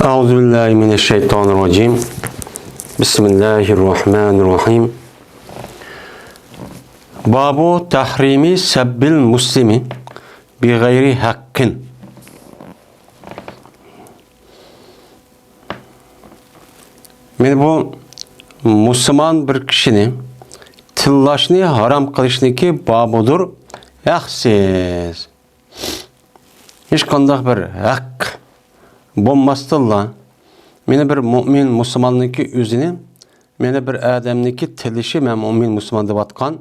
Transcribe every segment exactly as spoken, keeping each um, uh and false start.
أعوذ بالله من الشيطان الرجيم. بسم الله الرحمن الرحيم. باب تحريم سب المسلم بغير حق. مانا بۇ مۇسۇلمان بىر كىشىنى تىللاشنى ھارام قىلىشنىڭكى بابىدۇر، ھەقسىز. ھېچقانداق بىر ھەق بولماستىنلا، مانا بىر مۆمىن مۇسۇلماننىڭكى ئۆزىنى، مانا بىر ئادەمنىڭكى تىللىشى، مەن مۆمىن مۇسۇلمان دەۋاتقان،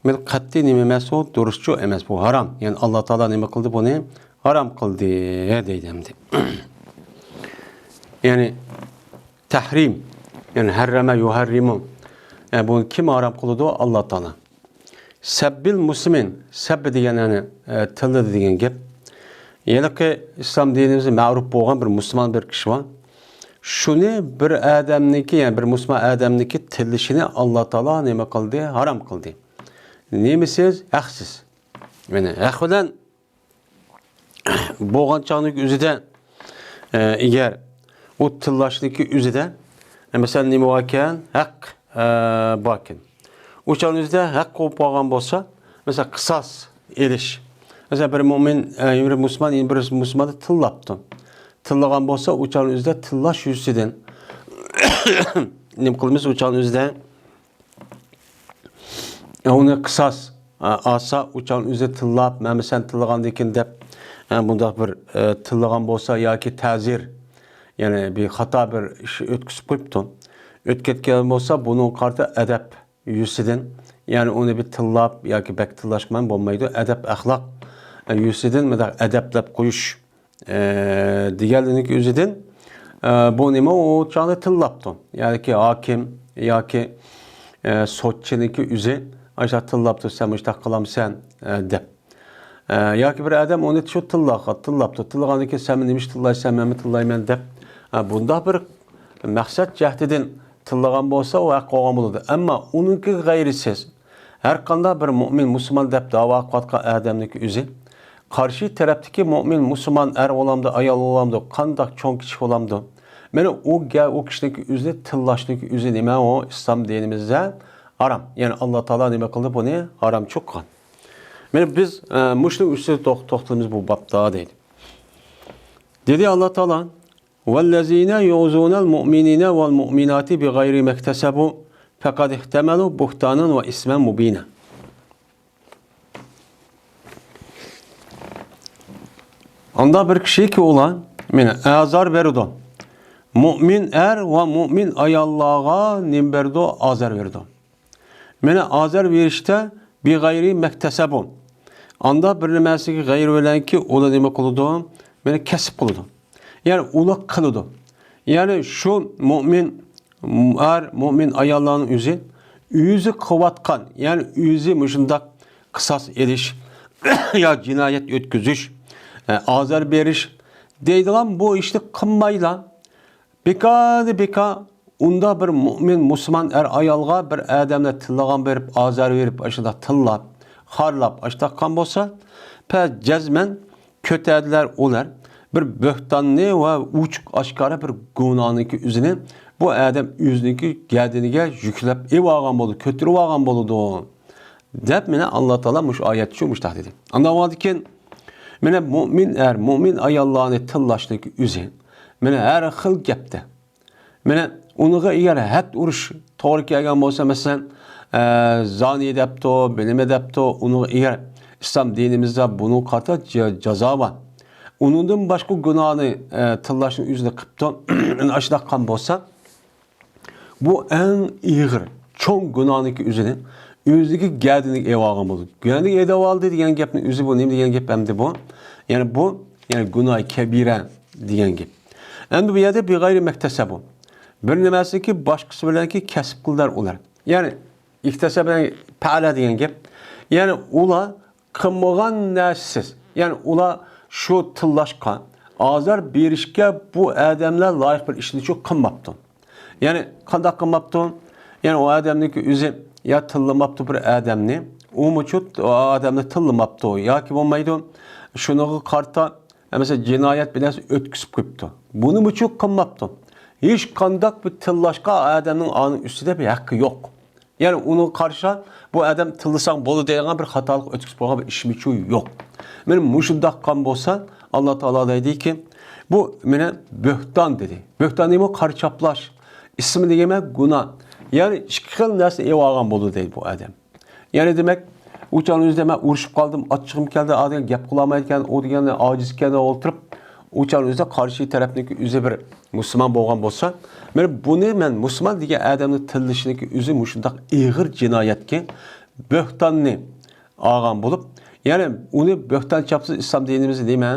مانا قەتئىي نېمە ئەمەس ئۇ، دۇرۇسچۇ ئەمەس بۇ، ھارام. يەنى ئاللا تائالا نېمە قىلدى بۇنى؟ ھارام قىلدى دەيدۇ ئەمدى. يەنى تەھرىم، يەنى ھەررەمە يۇھەررىمۇ. يەنى بۇنى كىم ھارام قىلىدۇ؟ ئاللا تائالا. سەببىل مۇسلىمىن، سەببى دېگەن يەنى، ئە، تىللىدى دېگەن گەپ. ھېلىقى ئىسلام دىنىمىزدا مەرۇپ بولغان بىر مۇسۇلمان بىر كىشى بار. شۇنى بىر ئادەمنىڭكى، يەنى بىر مۇسۇلمان ئادەمنىڭكى تىللىشىنى ئاللا تائالا نېمە قىلدى؟ ھارام قىلدى. نېمىسىز؟ ھەقسىز. يەنى ھەق بىلەن بولغان چاغنىڭ ئۆزىدە، ئە، ئەگەر ئۇ تىللاشنىڭكى ئۆزىدە، ئە، مەسىلەن، نېمە باركەن؟ ھەق، ئە، باركەن. ئۇ چاغنىڭ ئۆزىدە ھەق بولۇپ قالغان بولسا، مەسىلەن، قىساس ئېلىش. مەسىلەن، بىر مۆمىن، ئە، بىر مۇسۇلمان، بىر مۇسۇلماننى تىللاپتۇ. تىللىغان بولسا، ئۇ چاغنىڭ ئۆزىدە تىللاش يۈزىسىدىن نېمە قىلىمىز؟ ئۇ چاغنىڭ ئۆزىدە ئۇنى قىساس، ئا، ئالسا، ئۇ چاغنىڭ ئۆزىدە تىللاپ، مەن سەن تىللىغاندىكىن دەپ، ئە، بۇنداق بىر، ئە، تىللىغان بولسا ياكى تەزىر، يەنى بىر خاتا بىر ئىش ئۆتكۈزۈپ قويۇپتۇ. ئۆتكەتكەن بولسا، بۇنىڭغا قارىتا ئەدەپ يۈزىسىدىن، يەنى ئۇنى بىر تىللاپ ياكى بەك تىللاشقا بولمايدۇ، ئەدەپ ئەخلاق، ئە، يۈزىسىدىن مۇنداق ئەدەپلەپ قويۇش. ئە، دېگەنلىكنىڭ ئۆزىدىن، ئە، بۇ نېمە ئۇ چاغدا تىللاپتۇ؟ ياكى ھاكىم ياكى، ئە، سوتچىنىڭكى ئۆزى ئاشۇنداق تىللاپتۇ، سەن مۇشۇنداق قىلامسەن، ئە، دەپ. ئە، ياكى بىر ئادەم ئۇنى شۇ تىللاغان، تىللاپتۇ. تىللىغاندىن كېيىن، سەن مېنى نېمە ئىش تىللايسەن، مەنمۇ تىللايمەن دەپ. ئە، بۇنداق بىر مەقسەت جەھىتىدىن تىللىغان بولسا، ئۇ ھەق بولغان بولىدۇ. ئەمما ئۇنىڭكىگە غەيرىسىز، ھەر قانداق بىر مۆمىن، مۇسۇلمان دەپ داۋا قىلىۋاتقان ئادەمنىڭكى ئۆزى، قارشى تەرەپتىكى مۆمىن، مۇسۇلمان ئەر بولامدۇ، ئايال بولامدۇ، قانداق چوڭ كىشى بولامدۇ، مانا ئۇ گە-، ئۇ كىشىنىڭكى ئۆزىنى تىللاشنىڭكى ئۆزى نېمە ئۇ؟ ئىسلام دىنىمىزدە ھارام. يەنى ئاللا تائالا نېمە قىلدى؟ بۇنى ھارامچۇ قىلغان. مانا بىز، ئە، مۇشۇنىڭ ئۈستىدە توخ-، توختىلىمىز بۇ بابتا دەيدۇ. دېدى ئاللا تائالا، والذين يؤذون المؤمنين والمؤمنات بغير ما اكتسبوا فقد احتملوا بهتانا وإثما مبينا. ئانداق بىر كىشىكى ئۇلار، مانا، ئازار بېرىدۇ. مۆمىن ئەر ۋە مۆمىن ئاياللارغا نېمە بېرىدۇ؟ ئازار بېرىدۇ. مانا ئازار بېرىشتە بىغەيرى مەكتەسەبۇ. ئاندا بىر نېمەسىگە غەيرى بىلەنكى ئۇلار نېمە قىلىدۇ؟ مانا كەسىپ قىلىدۇ. يەنى ئۇلار قىلىدۇ. يەنى شۇ مۆمىن ئەر، مۆمىن ئاياللارنىڭ ئۆزى، ئۆزى قىلىۋاتقان، يەنى ئۆزى مۇشۇنداق قىساس ئېلىش يا جىنايەت ئۆتكۈزۈش، ئە، ئازار بېرىش دەيدىغان بۇ ئىشنى قىلمايلا، بىكاردا بىكار ئۇنداق بىر مۆمىن مۇسۇلمان ئەر ئايالغا بىر ئادەملەر تىللىغان بېرىپ، ئازار بېرىپ، ئاشۇنداق تىللاپ، خارلاپ، ئاشۇنداق قىلغان بولسا، پە جەزمەن كۆتەردىلەر ئۇلار بىر بۆھتاننى ۋە ئوچۇق ئاشكارا بىر گۇناھنىڭكى ئۆزىنى بۇ ئادەم ئۆزىنىڭكى گەدىنىگە يۈكلەپ ئېلىۋالغان بولىدۇ، كۆتۈرۈۋالغان بولىدۇ، دەپ مانا ئاللا تائالا مۇشۇ ئايەتتە شۇ مۇشۇنداق دېدى. ئاندىن كېيىن مانا مۆمىن ئەر، مۆمىن ئاياللارنى تىللاشنىڭكى ئۆزى مانا ھەر خىل گەپتە مانا ئۇنىڭغا ئەگەر ھەد ئۇرۇش توغرا كەلگەن بولسا، مەسىلەن، ئە، زانى دەپتۇ، بىلىمە دەپتۇ، ئۇنىڭغا ئەگەر ئىسلام دىنىمىزدا بۇنىڭغا قارىتا جا-، جازا بار. ئۇنىڭدىن باشقا گۇناھنى، ئە، تىللاشنىڭ ئۆزىنى قىپتۇ، ئاشۇنداق قىلغان بولسا، بۇ ئەڭ ئېغىر، چوڭ گۇناھنىڭكى ئۆزىنى ئۆزىگە گەدىنىگە ئېلىۋالغان بولىدۇ. گەدىنىگە ئېلىۋالدى دېگەن گەپنىڭ ئۆزى بۇ نېمە دېگەن گەپ ئەمدى بۇ؟ يەنى بۇ، يەنى گۇناھى كەبىرە دېگەن گەپ. ئەمدى بۇ يەردە بىغەيرى مەكتەسەبۇ. بىر نېمەسىكى باشقىسى بىلەنكى كەسىپ قىلدىلار ئۇلار. يەنى ئىكتەسەبە پەئەلە دېگەن گەپ. يەنى ئۇلار قىلمىغان نەرسىسىز. يەنى ئۇلار شۇ تىللاشقا، ئازار بېرىشكە بۇ ئادەملەر لايىق بىر ئىشنى شۇ قىلماپتۇ. يەنى قانداق قىلماپتۇ؟ يەنى ئۇ ئادەمنىڭكى ئۆزى يا تىللىماپتۇ بىر ئادەمنى، ئۇمۇ شۇ ئادەمنى تىللىماپتۇ. ياكى بولمايدۇ، شۇنىڭغا قارىتا مەسىلەن، جىنايەت بىر نەرسە ئۆتكۈزۈپ قويۇپتۇ. بۇنىمۇچۇ قىلماپتۇ. ھېچقانداق بىر تىللاشقا ئادەمنىڭ ئانىڭ ئۈستىدە بىر ھەققى يوق. يەنى ئۇنىڭغا قارىسا، بۇ ئادەم تىللىساڭ بولىدۇ دەيدىغان بىر خاتالىق ئۆتكۈزۈپ قويغان بىر ئىشمىچۇ يوق. مانا مۇشۇنداق قىلغان بولسا، ئاللا تائالا دەيدىكى، بۇ مانا بۆھتان دېدى. بۆھتان نېمە؟ قارا چاپلاش. ئىسمى دېگەن گۇناھ. يەنى ئىككى خىل نەرسىنى ئېلىۋالغان بولىدۇ دەيدۇ بۇ ئادەم. يەنى دېمەك، ئۇ چاغنىڭ ئۆزىدە مەن ئۇرۇشۇپ قالدىم، ئاچچىقىم كەلدى، ئادەم گەپ قىلالمايدىكەن، ئۇ دېگەن ئاجىز ئىكەن دەپ ئولتۇرۇپ، ئۇ چاغنىڭ ئۆزىدە قارشى تەرەپنىڭكى ئۆزى بىر مۇسۇلمان بولغان بولسا، مانا بۇنى مەن مۇسۇلمان دېگەن ئادەمنى تىللىشىنىڭكى ئۆزى مۇشۇنداق ئېغىر جىنايەتكە، بۆھتاننى ئالغان بولۇپ، يەنى ئۇنى بۆھتان چاپسا ئىسلام دىنىمىزدا نېمە؟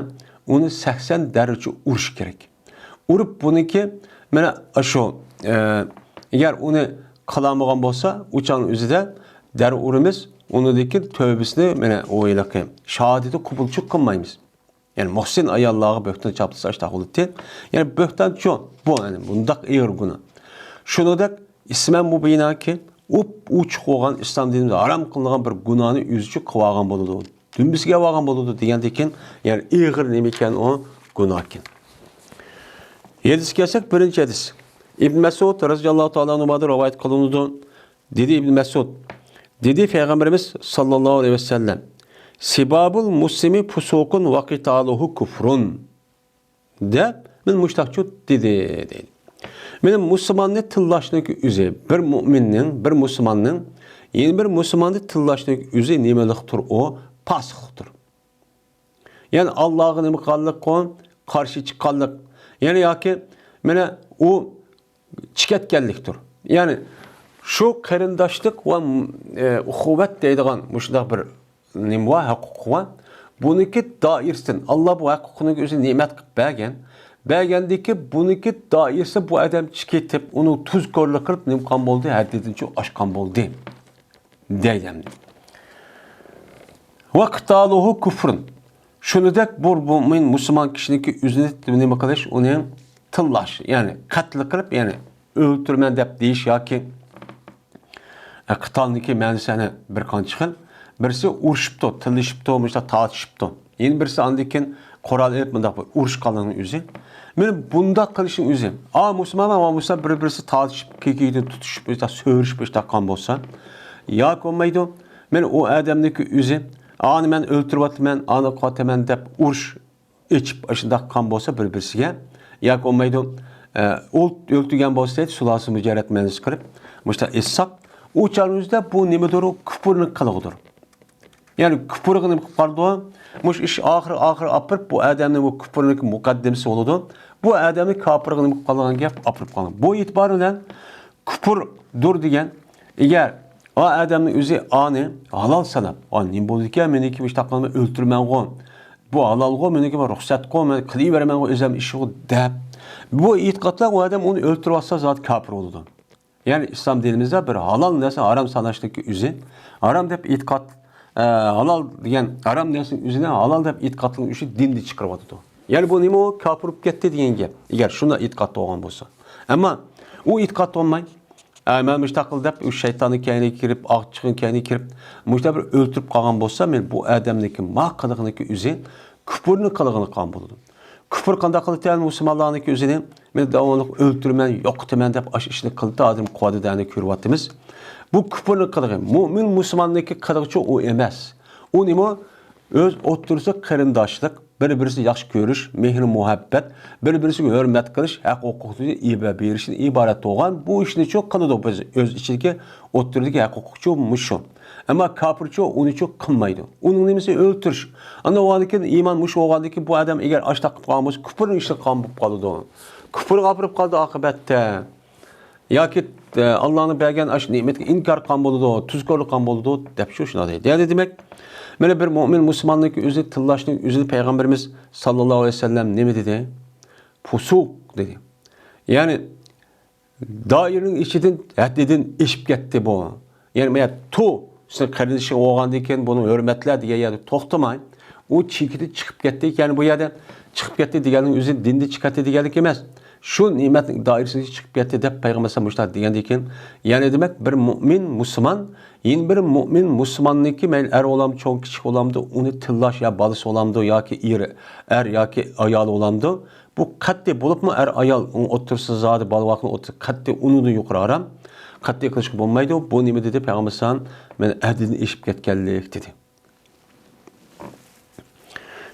ئۇنى سەكسەن دەررىچە ئۇرۇش كېرەك. ئۇرۇپ بۇنىڭكى، مانا شۇ، ئە، ئەگەر ئۇنى قىلالمىغان بولسا، ئۇ چاغنىڭ ئۆزىدە دەررۇ ئۇرىمىز، ئۇنىڭدىن كېيىن تۆۋبىسىنى، مانا ئۇ ھېلىقى شاھادىتى قوبۇلچۇ قىلمايمىز. يەنى مۇھسىن ئاياللارغا بۆھتان چاپلىسا ئاشتاق بولىدۇ. يەنى بۆھتانچۇ بۇ، يەنى بۇنداق ئېغىر گۇناھ. شۇنىڭدەك ئىسمەن مۇبىناكى ئوپئوچۇق بولغان ئىسلام دىنىمىزدا ھارام قىلىنغان بىر گۇناھنى ئۆزىچە قىلىۋالغان بولىدۇ. دۈمبىسىگە ئالغان بولىدۇ دېگەندىن كېيىن، يەنى ئېغىر نېمە ئىكەن ئۇ گۇناھ ئىكەن. ھەدىسكە كەلسەك، بىرىنچى ھەدىس. ئىبن مەسئۇد رەزىياللاھۇ تائالا ئەنھۇدىن رىۋايەت قىلىنىدۇ. دېدى ئىبن مەسئۇد، دېدى پەيغەمبىرىمىز ساللاللاھۇ ئەلەيھى ۋەسەللەم، سىبابۇل مۇسلىمى پۇسۇقۇن ۋە قىتالۇھۇ كۇفرۇن. دەپ، مانا مۇشتاقچۇ دېدى، دەيدۇ. مانا مۇسۇلماننى تىللاشنىڭكى ئۆزى، بىر مۇئمىننىڭ، بىر مۇسۇلماننىڭ يەنە بىر مۇسۇلماننى تىللاشنىڭكى ئۆزى نېمىلىقتۇر ئۇ؟ پاسىقلىقتۇر. يەنى ئاللاغا نېمە قىلغانلىق ئۇ؟ قارشى چىققانلىق. يەنى ياكى مانا ئۇ چىقىۋەتكەنلىكتۇر. يەنى شۇ قېرىنداشلىق ۋە، ئە، ئۇخۇۋەت دەيدىغان مۇشۇنداق بىر نېمە بار، ھەقۇقى بار. بۇنىڭكى دائىرىسىدىن، ئاللا بۇ ھەقۇقنىڭ ئۆزىنى نېمەت قىلىپ بەرگەن. بەرگەندىكى بۇنىڭكى دائىرىسى بۇ ئادەم چىقىپ كېتىپ، ئۇنى تۇزكورلۇق قىلىپ نېمە قىلغان بولدى، ھەددىدىنچۇ ئاشقان بولدى. دەيدۇ ئەمدى. ۋە قىتالۇھۇ كۇفرۇن. شۇنىدەك بۇ مۇئمىن مۇسۇلمان كىشىنىڭكى ئۆزىنى نېمە قىلىش، ئۇنى تىللاش، يەنى قەتل قىلىپ، يەنى ئۆلتۈرىمەن دەپ دېيىش ياكى، ئە، قىتالنىڭكى مەنىسى يەنە بىر قانچە خىل. بىرسى ئۇرۇشۇپتۇ، تىللىشىپتۇ، مۇشۇنداق تارتىشىپتۇ. يەنە بىرسى ئاندىن كېيىن قورال ئېلىپ مۇنداق بىر ئۇرۇشقانلىقنىڭ ئۆزى. مانا بۇنداق قىلىشنىڭ ئۆزى. ئا، مۇسۇلمان ۋە مۇسۇلمان بىر-بىرسى تارتىشىپ، كېكىدىن تۇتۇشۇپ، مۇشۇنداق سۆرۈشۈپ، مۇشۇنداق قىلغان بولسا، ياكى بولمايدۇ. مانا ئۇ ئادەمنىڭكى ئۆزى، ئانى مەن ئۆلتۈرۈۋاتىمەن، ئانى قىلىۋاتىمەن دەپ ئۇرۇش ئېچىپ ئاشۇنداق قىلغان بولسا بىر-بىرسىگە، ياكى بولمايدۇ، ئە، ئۆل-، ئۆلتۈرگەن بولسا دەيدۇ، سۇلاسە مۇجەررەت مەنىسى قىلىپ، مۇشۇنداق ئېيتساق، ئۇ چاغنىڭ ئۆزىدە بۇ نېمىدۇر، ئۇ كۇپۇرنىڭ قىلىقىدۇر. يەنى كۇپۇرغا نېمە قىلىپ قالىدۇ؟ مۇشۇ ئىش ئاخىرى، ئاخىرى ئاپىرىپ، بۇ ئادەمنىڭ بۇ كۇپۇرنىڭ مۇقەددىمىسى بولىدۇ. بۇ ئادەمنى كاپىرغا نېمە قىلىپ قالىدىغان گەپ ئاپىرىپ قالىدۇ. بۇ ئېتىبار بىلەن كۇپۇردۇر دېگەن، ئەگەر ئا ئادەمنىڭ ئۆزى ئانى ھالال ساناپ، ئا، نېمە بولىدىكەن، مېنىڭكى مۇشۇنداق قىلما ئۆلتۈرمەنغۇ، بۇ ھالالغۇ، مېنىڭكى رۇخسەتقۇ، مەن قىلىۋېرىمەنغۇ، ئۆزۈم ئىشىغۇ دەپ، بۇ ئېتىقادلار ئۇ ئادەم ئۇنى ئۆلتۈرۈۋاتسا زادى كاپىر بولىدۇ. يەنى ئىسلام دىنىمىزدا بىر ھالال نەرسە ھارام ساناشنىڭكى ئۆزى، ھارام دەپ ئېتىقاد، ئە، ھالال دېگەن ھارام نەرسىنىڭ ئۆزىنى ھالال دەپ ئېتىقاد قىلغان ئۈچۈن دىندىن چىقىرىۋاتىدۇ. يەنى بۇ نېمە ئۇ؟ كاپىر بولۇپ كەتتى دېگەن گەپ. ئەگەر شۇنداق ئېتىقاد بولغان بولسا. ئەمما ئۇ ئېتىقاد بولماي، ئە، مەن مۇشۇنداق قىل دەپ، ئۇ شەيتاننىڭ كەينىگە كىرىپ، ئاق چىقىڭ كەينىگە كىرىپ، مۇشۇنداق بىر ئۆلتۈرۈپ قالغان بولسا، مەن بۇ ئادەمنىڭكى ما قىلىقىنىڭكى ئۆزى كۇپۇرنى قىلغىنى قىلغان بولىدۇ. كۇپۇر قانداق قىلىدىكەن مۇسۇلمانلارنىڭكى ئۆزىنى؟ مەن داۋاملىق ئۆلتۈرىمەن، يوقىتىمەن دەپ ئاشۇ ئىشنى قىلىدۇ، ئادەم قىلىۋاتىدۇ، ئەنە كۆرۈۋاتىمىز. بۇ كۇپۇرنى قىلغان. مۇئمىن مۇسۇلماننىڭكى قىلغىچى ئۇ ئەمەس. ئۇ نېمە؟ ئۆز ئوتتۇرىسىدا قېرىنداشلىق، بىر-بىرسى ياخشى كۆرۈش، مېھىر-مۇھەببەت، بىر-بىرسىگە ھۆرمەت قىلىش، ھەق-ھوقۇقنى ئېلىپ بېرىشتىن ئىبارەت بولغان بۇ ئىشنىچۇ قىلىدۇ بىز. ئۆز ئىچىدىكى ئوتتۇرىدىكى ھەق-ھوقۇقچۇ مۇشۇ. ئەمما كاپىرچۇ ئۇنىچۇ قىلمايدۇ. ئۇنىڭ نېمىسى؟ ئۆلتۈرۈش. ئاندىن بولغاندىن كېيىن ئىمان مۇشۇ بولغاندىن كېيىن بۇ ئادەم ئەگەر ئاشتاق قىلىپ قالغان بولسا، كۇپۇرنىڭ ئىشىنى قىلغان بولۇپ قالىدۇ. كۇپۇرغا ئاپىرىپ قالىدۇ ئاقىۋەتتە. ياكى، ئە، ئاللانىڭ بەرگەن ئاشۇ نېمەتكە ئىنكار قىلغان بولىدۇ، تۇزكورلۇق قىلغان بولىدۇ، دەپ شۇ شۇنداق دەيدۇ. يەنى دېمەك، مانا بىر مۆمىن مۇسۇلماننىڭكى ئۆزىنى تىللاشنىڭ ئۆزىنى پەيغەمبىرىمىز ساللاللاھۇ ئەلەيھى ۋەسەللەم نېمە دېدى؟ پۇسۇق دېدى. يەنى دائىرىنىڭ ئىچىدىن، ھەددىدىن ئېشىپ كەتتى بۇ. يەنى مانا تو، سېنىڭ قېرىندىشىڭ بولغاندىن كېيىن بۇنى ھۆرمەتلە دېگەن يەردە توختىماي، ئۇ چېكىدىن چىقىپ كەتتى. يەنى بۇ يەردە چىقىپ كەتتى دېگەننىڭ ئۆزى دىندىن چىقىپ كەتتى دېگەنلىك ئەمەس. شۇ نېمەتنىڭ دائىرىسىدىن چىقىپ كەتتى دەپ پەيغەمبەر ئەلەيھىسسالام مۇشۇنداق دېگەندىن كېيىن، يەنى دېمەك، بىر مۆمىن مۇسۇلمان يەنە بىر مۆمىن مۇسۇلماننىڭكى، مەيلى ئەر بولامدۇ، چوڭ كىچىك بولامدۇ، ئۇنى تىللاش يا بالىسى بولامدۇ ياكى ئېرى، ئەر ياكى ئايالى بولامدۇ، بۇ قەتئىي، بولۇپمۇ ئەر ئايال، ئۇنىڭ ئوتتۇرىسىدا زادى بالا باركەن، ئوتتۇرىسىدا قەتئىي ئۇنىڭدىن يۇقىرى ھارام، قەتئىي قىلىشقا بولمايدۇ. بۇ نېمە دېدى پەيغەمبەر ئەلەيھىسسالام؟ مانا ھەددىدىن ئېشىپ كەتكەنلىك دېدى.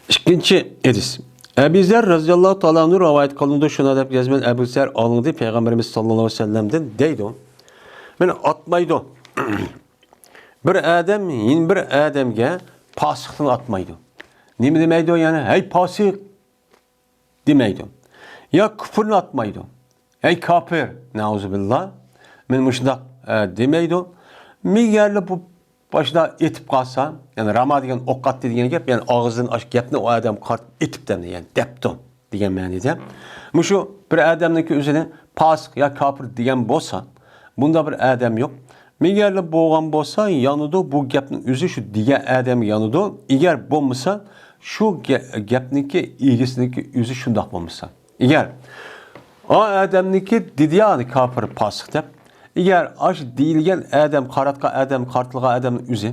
ئىككىنچى ھەدىس. ئەبى زەر رەزىياللاھۇ تائالا ئەنھۇ رىۋايەت قىلىنىدۇ، شۇنى دەپ يازىمەن، ئەبۇ زەر ئاڭلىدى پەيغەمبىرىمىز ساللاللاھۇ ئەلەيھى ۋەسەللەمدىن دەيدۇ. مانا ئاتمايدۇ. بىر ئادەم يەنە بىر ئادەمگە پاسىقلىقنى ئاتمايدۇ. نېمە دېمەيدۇ؟ يەنى، ھەي پاسىق! دېمەيدۇ. يا كۇپۇرنى ئاتمايدۇ. ھەي كاپىر! نەئۇزۇبىللا! مانا مۇشۇنداق، ئە، دېمەيدۇ. مىگەرلا بۇ باشتا ئېتىپ قالسا، يەنى راما دېگەن ئوق ئاتتى دېگەن گەپ، يەنى ئاغزىدىن ئاشۇ گەپنى ئۇ ئادەم قارىتىپ ئېتىپتۇ، يەنى دەپتۇ دېگەن مەنىدە. مۇشۇ بىر ئادەمنىڭكى ئۆزىنى پاسىق يا كاپىر دېگەن بولسا، بۇنداق بىر ئادەم يوق. مىگەرلا بولغان بولسا يانىدۇ، بۇ گەپنىڭ ئۆزى شۇ دېگەن ئادەمگە يانىدۇ. ئەگەر بولمىسا، شۇ گە-، گەپنىڭكى ئىگىسىنىڭكى ئۆزى شۇنداق بولمىسا. ئەگەر ئا ئادەمنىڭكى دېدى يا كاپىر، پاسىق دەپ، ئەگەر ئاشۇ دېيىلگەن ئادەم، قاراتقان ئادەم، قارىتىلغان ئادەمنىڭ ئۆزى،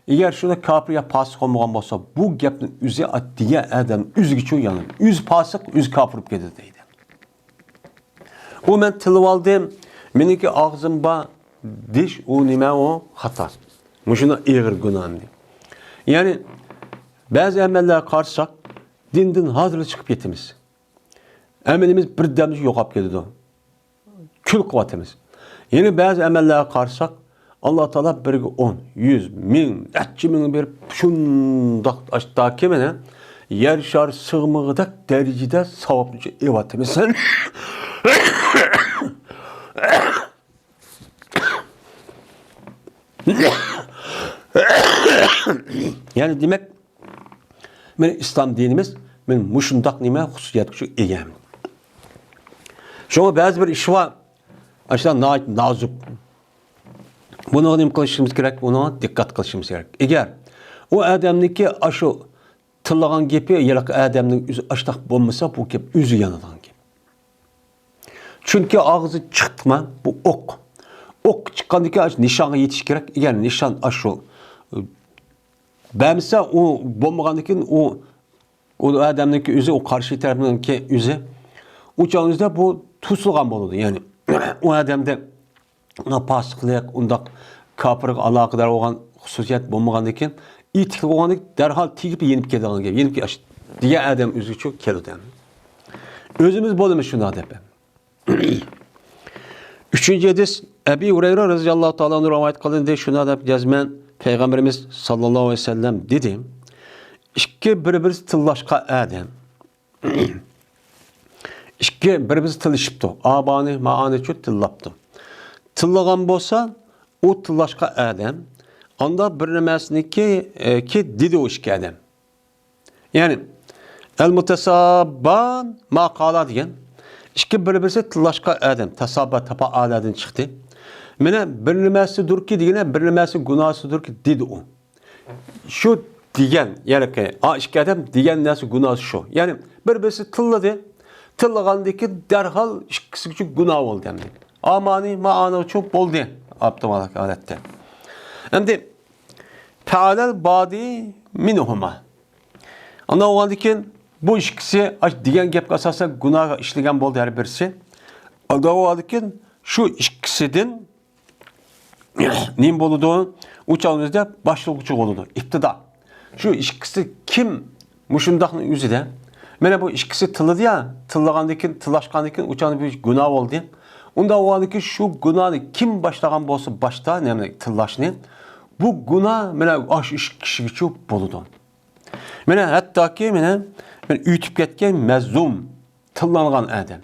ئەگەر شۇنى كاپىر يا پاسىق بولمىغان بولسا، بۇ گەپنىڭ ئۆزى ئا دېگەن ئادەم ئۆزىگىچۇ يانىدۇ. ئۆزى پاسىق، ئۆزى كاپىر بولۇپ كېتىدۇ دەيدۇ. ئۇ مەن تىلىۋالدىم، مېنىڭكى ئاغزىم بار دېيىش، ئۇ نېمە ئۇ؟ خاتا. مۇشۇنداق ئېغىر گۇناھ ئەمدى. يەنى بەزى ئەمەللەرگە قارىساق، دىندىن ھازىرلا چىقىپ كېتىمىز. ئەمىلىمىز بىردەمدە يوقاپ كېتىدۇ. كۈل قىلىۋاتىمىز. يەنە بەزى ئەمەللەرگە قارىساق، ئاللا تائالا بىرگە ئون، يۈز، مىڭ، نەچچە مىڭ بېرىپ، شۇنداق ئاشتاكى مانا يەر شارى سىغمىغۇدەك دەرىجىدە ساۋابنى ئېلىۋاتىمىز. يەنى دېمەك، مانا ئىسلام دىنىمىز مانا مۇشۇنداق نېمە خۇسۇسىيەتكە ئىگە. شۇڭا بەزى بىر ئىش بار، ئاشۇنداق ناھايىتى نازۇك. بۇنىڭغا نېمە قىلىشىمىز كېرەك؟ بۇنىڭغا دىققەت قىلىشىمىز كېرەك. ئەگەر ئۇ ئادەمنىڭكى ئاشۇ تىللىغان گېپى ھېلىقى ئادەمنىڭ ئۆزى ئاشتاق بولمىسا، بۇ گەپ ئۆزى يانىدىغان گەپ. چۈنكى ئاغزى چىقتىما، بۇ ئوق. ئوق چىققاندىن كېيىن ئاشۇ نىشانغا يېتىش كېرەك. ئەگەر نىشان ئاشۇ، ئى، بەرمىسە، ئۇ بولمىغاندىن كېيىن ئۇ، ئۇ ئادەمنىڭكى ئۆزى، ئۇ قارشى تەرەپنىڭكى ئۆزى، ئۇ چاغنىڭ ئۆزىدە بۇ توسۇلغان بولىدۇ. يەنى ئۇ ئادەمدە ئۇنداق پاسىقلىق، ئۇنداق كاپىرغا ئالاقىدار بولغان خۇسۇسىيەت بولمىغاندىن كېيىن، ئېتىكلىق بولغاندىن كېيىن دەرھال تېگىپ يېنىپ كېتىدىغان گەپ. يېنىپ كېتىش دېگەن ئادەم ئۆزىگىچۇ كېلىدۇ. ئۆزىمىز بولىمىز شۇنداق دەپ. ئۈچىنچى ھەدىس، ئەبى ھۇرەيرە رەزىياللاھۇ تائالا ئەنھۇ رىۋايەت قىلىندى، شۇنداق دەپ يازىمەن، پەيغەمبىرىمىز ساللاللاھۇ ئەلەيھى ۋەسەللەم دېدى، ئىككى بىر-بىرسى تىللاشقان ئادەم، ئىككى بىر-بىرسى تىللىشىپتۇ. ئابانى، مائانىچۇ تىللاپتۇ. تىللىغان بولسا، ئۇ تىللاشقان ئادەم، ئاندا بىر نېمەسىنىكى، ئى، كى دېدى ئۇ ئىككى ئادەم. يەنى، ئەل مۇتەساببان ما قالا دېگەن، ئىككى بىر-بىرسى تىللاشقان ئادەم، تەساببا، تاپائالادىن چىقتى. مانا بىر نېمەسىدۇركى دېگىنە، بىر نېمەسى گۇناھسىدۇركى دېدى ئۇ. شۇ دېگەن، يەنى ئا ئىككى ئادەم دېگەن نەرسە گۇناھسى شۇ. يەنى بىر-بىرسى تىللىدى. تىللىغاندىن كېيىن دەرھال ئىككىسىگىچۇ گۇناھ بولدى ئەمدى. ئامانى مائانىچۇ بولدى. ئاپتوماتىك ھالەتتە. ئەمدى پەئەلەل بادى مىنھۇما. ئاندىن بولغاندىن كېيىن بۇ ئىككىسى ئاش دېگەن گەپكە ئاساسەن گۇناھ ئىشلىگەن بولدى ھەر بىرسى. ئاندىن بولغاندىن كېيىن شۇ ئىككىسىدىن نېمە بولىدۇ؟ ئۇ چاغنىڭ ئۆزىدە باشلىغۇچى بولىدۇ. ئىپتىدا. شۇ ئىككىسى كىم مۇشۇنداقنىڭ ئۆزىدە؟ مانا بۇ ئىككىسى تىللىدى يا، تىللىغاندىن كېيىن، تىللاشقاندىن كېيىن ئۇ چاغدا بىر گۇناھ بولدى. ئۇنداق بولغاندىن كېيىن شۇ گۇناھنى كىم باشلىغان بولسا باشتا، نېمىنى، تىللاشنى، بۇ گۇناھ مانا ئاشۇ ئىككى كىشىگىچۇ بولىدۇ. مانا ھەتتاكى مانا، مانا ئۆتۈپ كەتكەن مەزلۇم، تىللانغان ئادەم.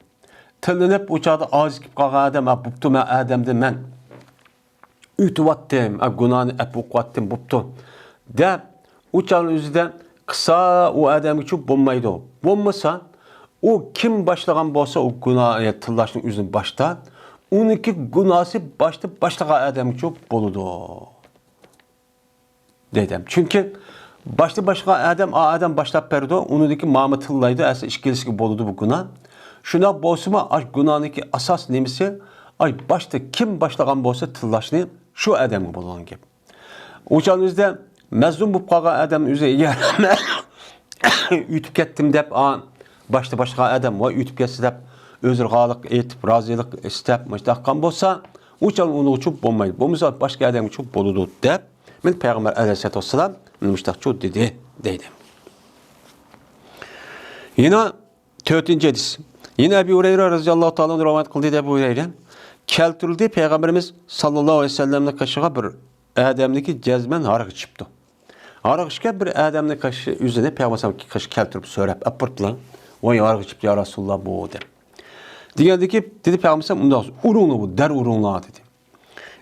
تىللىنىپ، ئۇ چاغدا ئاجىز كېلىپ قالغان ئادەم، «ھە، بوپتۇ، مەن ئادەمدىن مەن ئۆتۈۋاتتىم، ھە، گۇناھنى ئەپۇ قىلىۋاتتىم، بوپتۇ» دەپ، ئۇ چاغنىڭ ئۆزىدە قىلسا، ئۇ ئادەمگىچۇ بولمايدۇ. بولمىسا، ئۇ كىم باشلىغان بولسا، ئۇ گۇناھ، يا تىللاشنىڭ ئۆزىنى باشتا، ئۇنىڭكى گۇناھسى باشتا باشلىغان ئادەمگىچۇ بولىدۇ. دەيدۇ. چۈنكى باشتا باشلىغان ئادەم، ئا ئادەم باشلاپ بەردى، ئۇنىڭدىكى ماما تىللايدۇ، ئەسلى ئىككىلىسىگە بولىدۇ بۇ گۇناھ. شۇنداق بولسىمۇ، ئاش گۇناھنىڭكى ئاساس نېمىسى؟ ئاي باشتا كىم باشلىغان بولسا تىللاشنى، شۇ ئادەمگە بولغان گەپ. ئۇ چاغنىڭ ئۆزىدە مەزلۇم بولۇپ قالغان ئادەم ئۆزى ئېگەر ئۆتۈپ كەتتىم دەپ، ئا، باشتا باشلىغان ئادەم ۋاي ئۆتۈپ كەتسە دەپ، ئۆزرىغالىق ئېيتىپ، رازىلىق ئىستەپ، مۇشۇنداق قىلغان بولسا، ئۇ چاغ ئۇنىڭغىچۇ بولمايدۇ. بولمىسا باشقا ئادەمگىچۇ بولىدۇ دەپ، مەن پەيغەمبەر ئەلەيھىسسالاتۇ ۋەسسالام مۇشۇنداقچۇ دېدى، دەيدۇ. يەنە تۆتىنچى ھەدىس. يەنە ئەبۇ ھۇرەيرە رەزىياللاھۇ تائالا ئەنھۇ رىۋايەت قىلدى دەپ ھۇرەيرە. كەلتۈرۈلدى، پەيغەمبىرىمىز ساللاللاھۇ ئەلەيھى ۋەسەللەمنىڭ قېشىغا بىر ئادەمنىكى جەزمەن ھاراق ئىچىپتۇ. ھاراق ئىچكەن بىر ئادەمنىڭ قېشى ئۆزىنى پەيغەمبەر قېشىغا كەلتۈرۈپ سۆرەپ ئەپپۇرتلا، ۋاي ھاراق ئىچىپتۇ يا رەسۇلاللا بۇ دەپ. دېگەندىكى دېدى پەيغەمبەر ئۇنداق ئۇرۇڭلار بۇ، دەر ئۇرۇڭلار دېدى.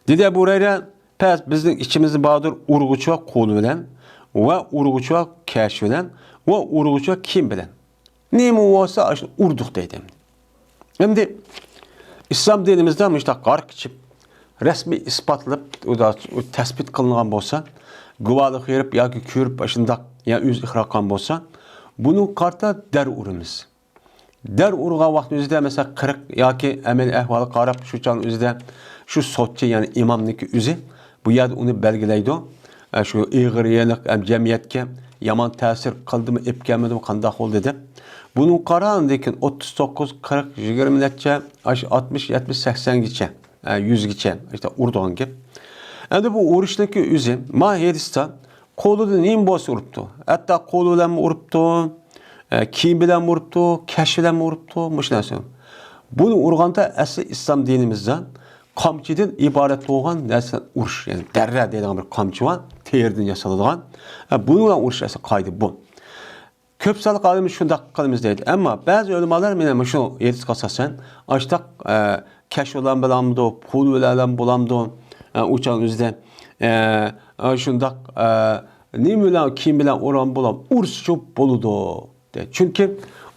دېدى ئەبۇ ھۇرەيرە، پەس بىزنىڭ ئىچىمىزدە باردۇر ئۇرغۇچى ۋە قول بىلەن ۋە ئۇرغۇچى ۋە كەش بىلەن ۋە ئۇرغۇچى ۋە كىيىم بىلەن. نېمە بولسا ئاشۇنى ئۇردۇق دەيدۇ. ئەمدى ئىسلام دىنىمىزدا مۇشۇنداق ھاراق ئىچىپ، رەسمىي ئىسپاتلاپ، ئۇ دا، ئۇ تەسبىت قىلىنغان بولسا، گۇۋاھلىق بېرىپ ياكى كۆرۈپ ئاشۇنداق، يا ئۆزى ئىقرار قىلغان بولسا، بۇنىڭغا قارىتا دەر ئۇرىمىز. دەر ئۇرغان ۋاقىت ئۆزىدە، مەسىلەن، قىرىق ياكى ئەمەلىي ئەھۋالغا قاراپ، شۇ چاغ ئۆزىدە شۇ سوتچى، يەنى ئىمامنىڭكى ئۆزى بۇ يەردە ئۇنى بەلگىلەيدۇ. ئە، شۇ ئېغىر يېنىق، ئەم، جەمئىيەتكە يامان تەسىر قىلدىمۇ، ئېلىپ كەلمىدىمۇ، قانداق بولدى دەپ. بۇنىڭغا قارا، ئاندىن كېيىن ئوتتۇز توققۇز، قىرىق، يىگىرمە نەچچە، ئاشۇ ئاتمىش، يەتمىش، سەكسەنگىچە، ئە، يۈزگىچە ئىشتە ئۇرىدىغان گەپ. ئەمدى بۇ ئۇرۇشنىڭكى ئۆزى، ما ھەدىستە قولىدا نېمە بولسا ئۇرۇپتۇ. ھەتتا قول بىلەنمۇ ئۇرۇپتۇ، ئە، كىيىم بىلەنمۇ ئۇرۇپتۇ، كەش بىلەنمۇ ئۇرۇپتۇ، مۇشۇ نەرسە. بۇنى ئۇرغاندا ئەسلى ئىسلام دىنىمىزدا قامچىدىن ئىبارەت بولغان نەرسە ئۇرۇش، يەنى دەررە دەيدىغان بىر قامچا بار، تېرىدىن ياسىلىدىغان. ئە، بۇنىڭ بىلەن ئۇرۇش ئەسلى قائىدە بۇ. كۆپ سانلىق ئالىملار شۇنداق قىلىمىز دەيدۇ. ئەمما بەزى ئۆلىمالار مانا مۇشۇ ھەدىسكە ئاساسەن، ئاشتاق، ئە، كەش بىلەن بولامدۇ، قول بىلەن بولامدۇ، ئە، ئۇ چاغنىڭ ئۆزىدە، ئە، ئە، شۇنداق، ئە، نېمە بىلەن، كىيىم بىلەن ئۇرغان بولام، ئۇرسىچۇ بولىدۇ، دەيدۇ. چۈنكى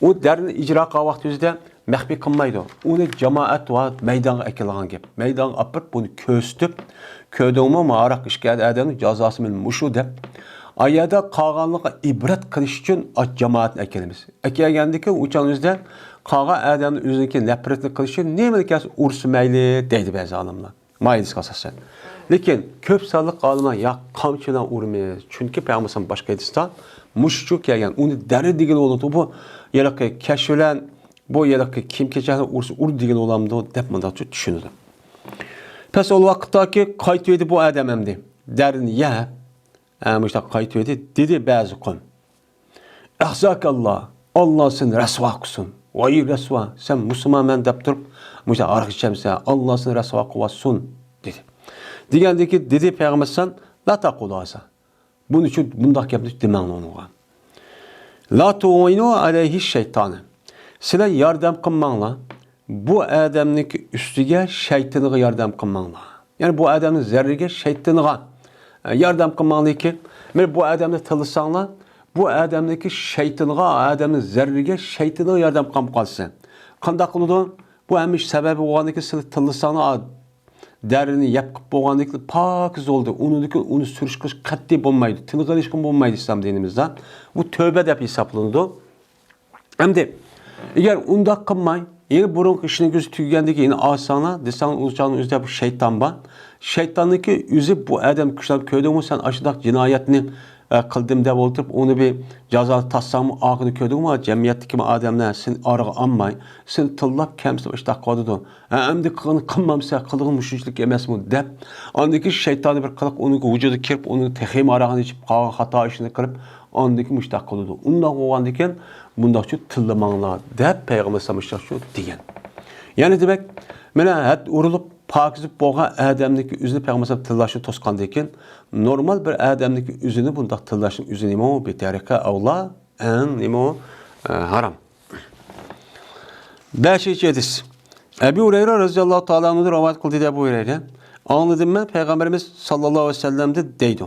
ئۇ دەرنى ئىجرا قىلغان ۋاقتى ئۆزىدە مەخپىي قىلمايدۇ. ئۇنى جامائەت ۋە مەيدانغا ئەكېلىدىغان گەپ. مەيدانغا ئاپىرىپ، بۇنى كۆرسىتىپ، كۆردۈڭمۇ، مانا ھاراق ئىچكەن ئادەمنىڭ جازاسى مانا مۇشۇ دەپ، ئايەردە قالغانلىققا ئىبرەت قىلىش ئۈچۈن ئاچ جامائەتنى ئەكېلىمىز. ئەكەلگەندىكىن ئۇ چاغنىڭ ئۆزىدە قالغان ئادەمنىڭ ئۆزىنىڭكى نەپرىتىنى قىلىش ئۈچۈن نېمىنى كەلسە ئۇرسا مەيلى دەيدۇ بەزى ئالىملار. ما ھەدىسكە ئاساسەن. لېكىن كۆپ سانلىق ئالىملار ياق، قامچا بىلەن ئۇرىمىز. چۈنكى پەيغەمبەر باشقا ھەدىستە مۇشۇچۇ كەلگەن، ئۇنى دەررە دېگىلى بولىدۇ. بۇ ھېلىقى كەش بىلەن، بۇ ھېلىقى كىيىم-كېچەكنى ئۇرسا ئۇر دېگىلى بولامدۇ دەپ مۇنداقچە چۈشىنىدۇ. پەس ئۇ ۋاقىتتاكى قايتىۋىدى بۇ ئادەم ئەمدى. دەررىنى يەپ، ئە، مۇشۇنداق قايتىۋىدى. دېدى بەزى قوم. ئەخزاكاللا، ئاللا سېنى رەسۋا قىلسۇن. ۋاي رەسۋا، سەن مۇسۇلمانمەن دەپ تۇرۇپ، مۇشۇنداق ھاراق ئىچەمسەن، ئاللا سېنى رەسۋا قىلىۋاتسۇن، دېدى. دېگەندىكى، دېدى پەيغەمبەر سان، لا تەقۇلۇ ھازا. بۇنىڭ ئۈچۈن بۇنداق گەپنى دېمەڭلار ئۇنىڭغا. لا تۇئىنۇ ئەلەيھى شەيتانى. سىلەر ياردەم قىلماڭلار. بۇ ئادەمنىڭكى ئۈستىگە شەيتىنىغا ياردەم قىلماڭلار. يەنى بۇ ئادەمنىڭ زەررىگە شەيتىنىغا، ئە، ياردەم قىلماڭلاركى. مانا بۇ ئادەمنى تىللىساڭلار، بۇ ئادەمنىڭكى شەيتىنىغا، ئادەمنىڭ زەررىگە شەيتىنىغا ياردەم قىلىپ قالسا. قانداق قىلىدۇ؟ بۇ ھەممە ئىش سەۋەبى بولغاندىن كېيىن سىلەر تىللىساڭلار، دەررىنى يەپ قىلىپ بولغاندىن كېيىن پاكىز بولدى. ئۇنىڭدىن كېيىن ئۇنى سۈرۈش قىلىش قەتئىي بولمايدۇ. تىلغا ئېلىشقىمۇ بولمايدۇ ئىسلام دىنىمىزدا. بۇ تۆۋبە دەپ ھېسابلىنىدۇ. ئەمدى، ئەگەر ئۇنداق قىلماي، يەنە بۇرۇنقى ئىشنىڭ كۆزى تۈگىگەندىن كېيىن ئالساڭلار، دېسەڭ، ئۇ چاغنىڭ ئۆزىدە بۇ شەيتان بار. شەيتاننىڭكى ئۆزى بۇ ئادەم كۈچلەپ كۆردۈڭمۇ، سەن ئاشۇنداق جىنايەتنى، ئە، قىلدىم دەپ ئولتۇرۇپ، ئۇنى بىر جازا تارتساڭمۇ، ئاخىرىدا كۆردۈڭمۇ، جەمئىيەتتىكى ئادەملەر سېنى ئارىغا ئالماي، سېنى تىللاپ، كەمسىتىپ، ئىشتاق قىلىۋاتىدۇ. ھە، ئەمدى قىلغىنى قىلمامسەن، قىلغىنى مۇشۇنچىلىك ئەمەسمۇ دەپ، ئاندىن كېيىن شەيتانى بىر قىلىق ئۇنىڭ ۋۇجۇدىغا كىرىپ، ئۇنىڭ تېخىمۇ ھاراقىنى ئىچىپ، قالغان خاتا ئىشىنى قىلىپ، ئاندىن كېيىن مۇشۇنداق قىلىدۇ. ئۇنداق بولغاندىكىن، مۇنداقچۇ تىللىماڭلار دەپ پەيغەمبەر ئەلەيھىسسالام مۇشۇنداقچۇ دېگەن. يەنى دېمەك، مانا ھەد ئۇرۇلۇپ، پاكىز بولغان ئادەمنىڭكى ئۆزىنى پەيغەمبەر ئەلەيھىسسالام تىللاشنى توسقاندىن كېيىن، نورمال بىر ئادەمنىڭكى ئۆزىنى بۇنداق تىللاشنىڭ ئۆزى نېمە ئۇ؟ بىتەرىقە ئەۋلا، ئەڭ نېمە ئۇ؟ ئە، ھارام. بەشىنچى ھەدىس. ئەبۇ ھۇرەيرە رەزىياللاھۇ تائالا ئەنھۇدىن رىۋايەت قىلدى دەپ ئۇ ھۇرەيرە. ئاڭلىدىم مەن پەيغەمبىرىمىز ساللاللاھۇ ئەلەيھى ۋەسەللەمدىن دەيدۇ.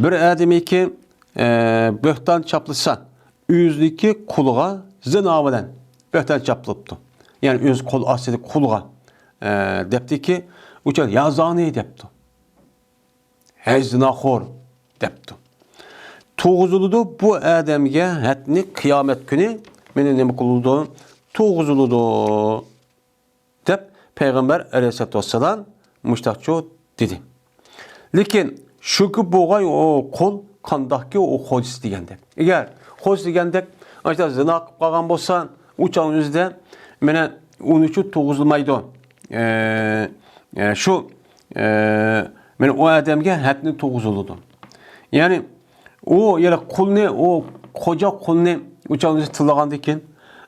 بىر ئادەمكى، ئە، بۆھتان چاپلىسا، ئۆزىنىڭكى قۇلىغا زىنا بىلەن بۆھتان چاپلىپتۇ. يەنى ئۆز قول ئاستىدىكى قۇلىغا، ئە، دەپتىكى، ئۇ چاغ يا زانى دەپتۇ. ھەي زىناخور دەپتۇ. تۇرغۇزۇلىدۇ بۇ ئادەمگە ھەدنى قىيامەت كۈنى، مېنى نېمە قىلىدۇ؟ تۇغۇزۇلىدۇ، دەپ پەيغەمبەر ئەلەيھىسسالاتۇ ۋەسسالام مۇشتاقچۇ دېدى. لېكىن شۇكى بولغاي ئۇ قۇل قانداقكى ئۇ خوجىسى دېگەندەك. ئەگەر خوجىسى دېگەندەك ئاشۇنداق زىنا قىلىپ قالغان بولسا، ئۇ چاغنىڭ ئۆزىدە مانا ئۇنىڭ ئۈچۈن تۇغۇزۇلمايدۇ. ئە، ئە، شۇ، ئە، مانا ئۇ ئادەمگە ھەدنى تۇغۇزۇلىدۇ. يەنى ئۇ يەنە قۇلنى، ئۇ خوجا قۇلنى ئۇ چاغنىڭ ئۆزىدە تىللىغاندىكىن،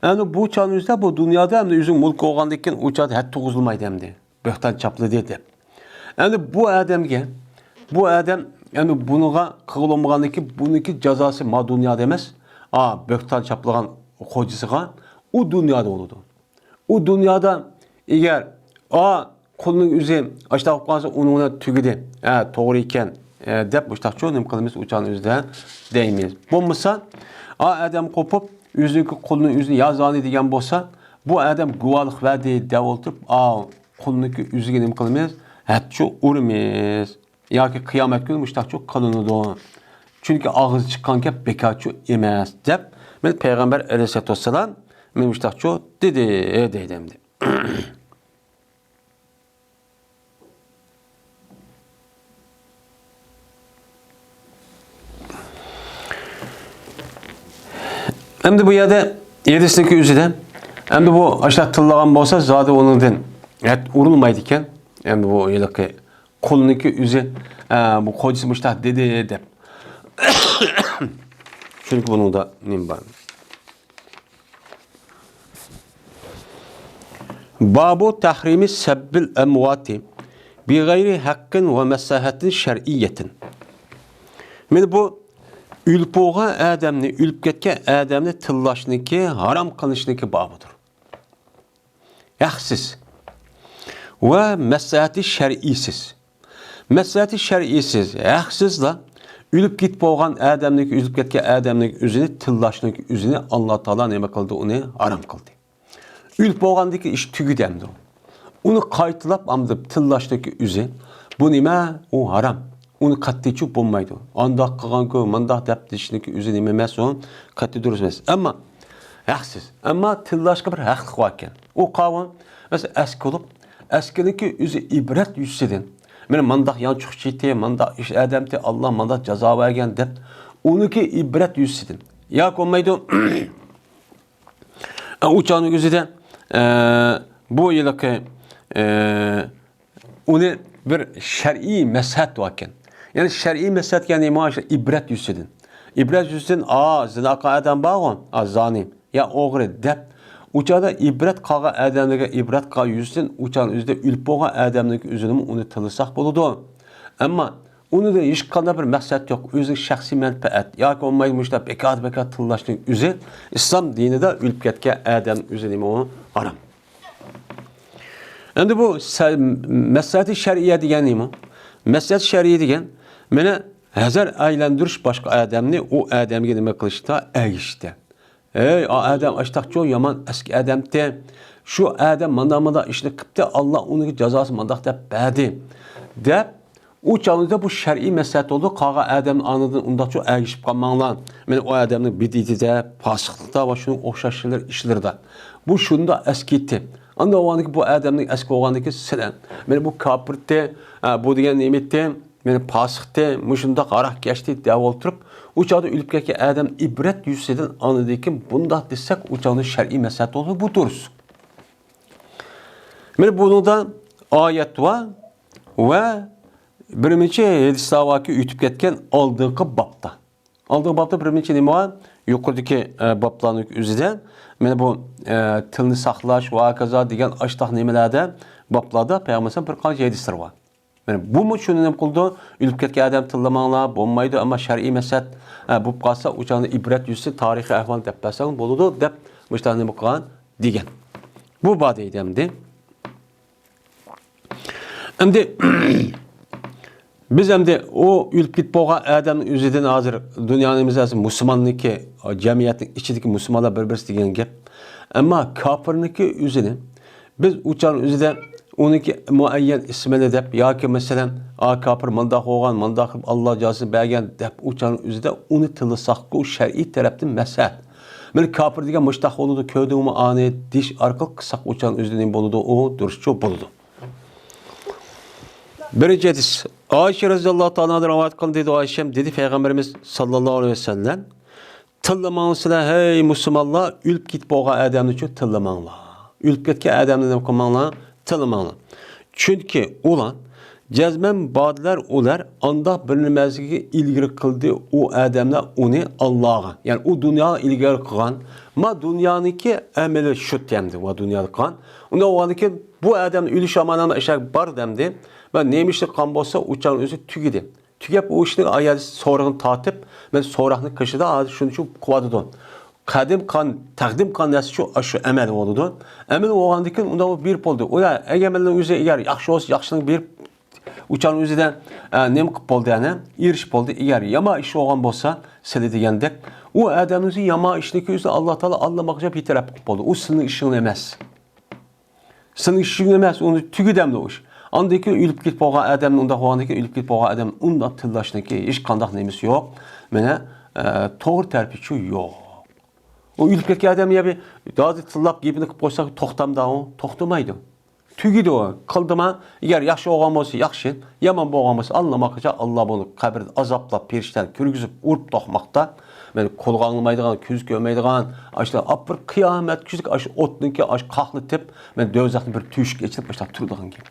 ئەنە بۇ چاغنىڭ ئۆزىدە بۇ دۇنيادا ئەمدى ئۆزىنىڭ مۈلكى بولغاندىكىن ئۇ چاغدا ھەد تۇغۇزۇلمايدۇ ئەمدى. بۆھتان چاپلىدى دەپ. ئەمدى بۇ ئادەمگە، بۇ ئادەم ئەمدى بۇنىڭغا قىلغۇلانمىغاندىكىن بۇنىڭكى جازاسى ما دۇنيادا ئەمەس، ئا، بۆھتان چاپلىغان خوجىسىغا ئۇ دۇنيادا بولىدۇ. ئۇ دۇنيادا ئەگەر، ئا، قۇلنىڭ ئۆزى ئاشتاق بولۇپ قالسا، ئۇنىڭ بىلەن تۈگىدى. ھە، توغرا ئىكەن، ئە، دەپ مۇشتاقچۇ نېمە قىلىمىز، ئۇ چاغنىڭ ئۆزىدە دەيمىز. بولمىسا، ئا، ئادەم قوپۇپ، ئۆزىنىڭكى قۇلنىڭ ئۆزىنى يا زانى دېگەن بولسا، بۇ ئادەم گۇۋاھلىق بەردى دەپ ئولتۇرۇپ، ئا، قۇلنىڭكى ئۆزىگە نېمە قىلىمىز؟ ھەدچۇ ئۇرىمىز. ياكى قىيامەت كۈنى مۇشتاقچۇ قىلىنىدۇ. چۈنكى ئاغزى چىققان گەپ بىكارچۇ ئەمەس، دەپ مانا پەيغەمبەر ئەلەيھىسسالاتۇ ۋەسسالام مانا مۇشتاقچۇ دېدى، دەيدۇ ئەمدى. ئەمدى بۇ يەردە ھەدىسنىڭكى ئۆزىدە، ئەمدى بۇ ئاشۇنداق تىللىغان بولسا، زادى ئۇنىڭدىن ھەد ئۇرۇلمايدىكەن. ئەمدى بۇ ھېلىقى قۇلنىڭكى ئۆزى، ئە، بۇ خوجىسى مۇشتاق دېدى دەپ. چۈنكى بۇنىڭدا نېمە بار؟ بابۇ تەھرىمى سەببىل ئەمۋاتى بىغەيرى ھەققىن ۋە مەسلىھەتىن شەرئىييەتىن. مانا بۇ ئۆلۈپ بولغان ئادەمنى، ئۆلۈپ كەتكەن ئادەمنى تىللاشنىڭكى ھارام قىلىشنىڭكى بابىدۇر. ھەقسىز ۋە مەسلىھەتى شەرئىيسىز. مەسلىھەتى شەرئىيسىز، ھەقسىزلا ئۆلۈپ كېتىپ بولغان ئادەمنىڭ، ئۆلۈپ كەتكەن ئادەمنىڭ ئۆزىنى تىللاشنىڭ ئۆزىنى ئاللا تائالا نېمە قىلدى؟ ئۇنى ھارام قىلدى. ئۆلۈپ بولغاندىكى ئىش تۈگىدى ئەمدى. ئۇنى قايتىلاپ ئاندىن تىللاشنىڭكى ئۆزى، بۇ نېمە؟ ئۇ ھارام. ئۇنى قەتئىيچۇ بولمايدۇ. ئانداق قىلغانكۇ، مانداق دەپ دېيىشنىڭكى ئۆزى نېمە ئەمەس ئۇ؟ قەتئىي دۇرۇس ئەمەس. ئەمما ھەقسىز. ئەمما تىللاشقا بىر ھەقلىق بار ئىكەن. ئۇ قاۋۇن، مەسىلەن، ئەسكى بولۇپ، ئەسكىنىڭكى ئۆزى ئىبرەت يۈزىسىدىن، مانا مانداق يانچۇقچى ئىدى، مانداق ئىش ئادەمتى، ئاللا مانداق جازا بەرگەن دەپ، ئۇنىڭكى ئىبرەت يۈزىسىدىن. ياكى بولمايدۇ، ئۇ چاغنىڭ ئۆزىدە، ئە، بۇ ھېلىقى، ئە، ئۇنى بىر شەرئىي مەسلىھەت باركەن. يەنى شەرئىي مەسلىھەت، يەنى مانا شۇ ئىبرەت يۈزىسىدىن. ئىبرەت يۈزىسىدىن، ئا، زىنا قىلغان ئادەم بارغۇ، ئا، زانى، يا ئوغرى دەپ، ئۇ چاغدا ئىبرەت قىلغان ئادەملەرگە ئىبرەت قىلغان يۈزىسىدىن ئۇ چاغنىڭ ئۆزىدە ئۆلۈپ بولغان ئادەمنىڭ ئۆزىنىمۇ ئۇنى تىللىساق بولىدۇ. ئەمما ئۇنىڭدا ھېچقانداق بىر مەقسەت يوق، ئۆزىنىڭ شەخسىي مەنپەئەت ياكى بولمايدۇ مۇشۇنداق بىكار-بىكار تىللاشنىڭ ئۆزى ئىسلام دىنىدا ئۆلۈپ كەتكەن ئادەمنىڭ ئۆزى نېمە ئۇ؟ ھارام. ئەمدى بۇ سە-، مەسلىھەتى شەرئىيە دېگەن نېمە؟ مەسلىھەت شەرئىي دېگەن، مانا ھەزەر ئايلاندۇرۇش باشقا ئادەمنى ئۇ ئادەمگە نېمە قىلىشتا، ئەگىشىشتە. ھەي، ئا ئادەم ئاشتاقچۇ يامان ئەسكى ئادەمتى. شۇ ئادەم مانداق-مانداق ئىشنى قىپتى، ئاللا ئۇنىڭغا جازاسى مانداق دەپ بەردى، دەپ ئۇ چاغدا بۇ شەرئىي مەسلىھەت بولدى. قالغان ئادەم ئاندىن ئۇنداقچۇ ئەگىشىپ قالماڭلار. مانا ئۇ ئادەمنىڭ بىدئىتىدە، پاسىقلىقتا ۋە شۇنىڭ ئوخشاش ئىشلىرىدا. بۇ شۇنداق ئەسكى ئىدى. ئاندىن بۇ ئادەمنىڭ ئەسكى بولغاندىن كېيىن سىلەر، مانا بۇ كاپىرتى، ھە، بۇ دېگەن نېمىتى، مانا پاسىقتى، مۇشۇنداق ھاراقكەشتى دەپ ئولتۇرۇپ، ئۇ چاغدا ئۆلۈپ كەتكەن ئادەم ئىبرەت يۈزىسىدىن ئاندىن كېيىن بۇنداق دېسەك، ئۇ چاغدا شەرئىي مەسلىھەت بولدى، بۇ دۇرۇس. مانا بۇنىڭدا ئايەت بار ۋە بىر نەچچە ھەدىسلەر باركى، ئۆتۈپ كەتكەن ئالدىنقى بابتا. ئالدىنقى بابتا بىر نەچچە نېمە بار؟ يۇقىرىدىكى، ئە، بابلارنىڭ ئۆزىدە، مانا بۇ، ئە، تىلنى ساقلاش ۋە ھاكازا دېگەن ئاشتاق نېمىلەردە، بابلاردا پەيغەمبەر بىر قانچە ھەدىسلىرى بار. مانا بۇمۇ شۇنى نېمە قىلىدۇ؟ ئۆلۈپ كەتكەن ئادەم تىللىماڭلار، بولمايدۇ، ئەمما شەرئىي مەسلىھەت، ئە، بولۇپ قالسا، ئۇ چاغدا ئىبرەت يۈزىسى تارىخىي ئەھۋال دەپ بەرسەڭ بولىدۇ، دەپ مۇشۇنداق نېمە قىلغان دېگەن. بۇ بار دەيدۇ ئەمدى. ئەمدى بىز ئەمدى ئۇ ئۆلۈپ كېتىپ بولغان ئادەمنىڭ ئۆزىدىن ھازىر دۇنيانىڭ مەسىلىسى مۇسۇلماننىڭكى، جەمئىيەتنىڭ ئىچىدىكى مۇسۇلمانلار بىر-بىرسى دېگەن گەپ. ئەمما كاپىرنىڭكى ئۆزىنى بىز ئۇ چاغنىڭ ئۆزىدە ئۇنىڭكى مۇئەييەن ئىسمىنى دەپ ياكى مەسىلەن، ئا، كاپىر مانداق بولغان، مانداق قىلىپ ئاللا جازاسىنى بەرگەن دەپ ئۇ چاغنىڭ ئۆزىدە ئۇنى تىللىساققۇ شەرئىي تەرەپتىن مەسلىھەت. مانا كاپىر دېگەن مۇشتاق بولىدۇ، كۆردۈڭمۇ ئانى دېيىش ئارقىلىق قىلساق ئۇچان ئۆزىدىن بولىدۇ، ئۇ دۇرۇسچۇ بولىدۇ. بىرىنچى ھەدىس. ئائىشە رەزىياللاھۇ تائالا ئانھا رىۋايەت قىلدى، دېدى ئائىشەم، دېدى پەيغەمبىرىمىز ساللاللاھۇ ئەلەيھى ۋەسەللەم، تىللىماڭلار سىلەر، ھەي مۇسۇلمانلار، ئۆلۈپ كېتىپ بولغان ئادەمنىچۇ تىللىماڭلار. ئۆلۈپ كەتكەن ئادەمنى نېمە قىلماڭلار؟ تىللىماڭلار. چۈنكى ئۇلار جەزمەن باردىلەر، ئۇلار ئانداق بىر نېمەسىگە ئىلگىرى قىلدى، ئۇ ئادەملەر ئۇنى ئاللاغا، يەنى ئۇ دۇنياغا ئىلگىرى قىلغان، ما دۇنيانىڭكى ئەمىلى شۇ تەمدى، ۋە دۇنيادا قىلغان. ئۇنداق بولغاندىكىن بۇ ئادەمنى ئۆلۈش ئامانەتنىڭ ئىشى بار دەمدى. مەن نېمە ئىشنى قىلغان بولسا، ئۇچان ئۆزى تۈگىدى. تۈگەپ ئۇ ئىشنى ئايال سورىقىنى تارتىپ، مەن سوراقنى قىلىشىدا ھازىر شۇنى شۇ قىلىۋاتىدۇ. قەدىم قان، تەقدىم قان نەرسە شۇ، شۇ ئەمەل بولىدۇ. ئەمەل بولغاندىن كېيىن ئۇندا بېرىپ بولدى. ئۇ ئەگەر مەن ئۆزى ئەگەر ياخشى بولسا، ياخشىنى بېرىپ، ئۇچان ئۆزىدە، ئە، نېمە قىلىپ بولدى، يەنى ئېرىشىپ بولدى. ئەگەر يامان ئىش بولغان بولسا، سىلى دېگەندەك، ئۇ ئادەمنىڭ ئۆزى يامان ئىشنىكى ئۆزى ئاللا تائالا ئاللىماقچە بىر تەرەپ قىلىپ بولدى. ئۇ سېنىڭ ئىشىڭ ئەمەس. سېنىڭ ئىشىڭ ئەمەس، ئۇنى تۈگىدەمدۇ ئۇ ئىش. ئاندىن كېيىن ئۆلۈپ كېتىپ بولغان ئادەمنى، ئۇنداق بولغاندىن كېيىن ئۆلۈپ كېتىپ بولغان ئادەم ئۇنداق تىللاشنىڭكى ھېچقانداق نېمىسى يوق. مانا، ئە، توغرا تەرىپىچۇ يوق. ئۇ ئۆلۈپ كەتكەن ئادەم يا بىر ھازىر تىللاپ گېپىنى قىلىپ قويسا توختامدا ئۇ؟ توختىمايدۇ. تۈگىدۇ ئۇ. قىلدىما؟ ئەگەر ياخشى بولغان بولسا ياخشى، يامان بولغان بولسا ئاللىماقچە ئاللا بۇنى قەبرىدە ئازابلاپ، پەرىشتىلەرنى كىرگۈزۈپ، ئۇرۇپ توقماقتا. مانا قۇلىقى ئاڭلىمايدىغان، كۆزى كۆرمەيدىغان، ئاشۇ ئاپىرىپ قىيامەت كۈنىدىكى ئاشۇ ئوتنىڭكى ئاشۇ قاقلىتىپ، مانا دوزاخنى بىر تۆشۈك ئېچىلىپ ئاشۇنداق تۇرىدىغان گەپ.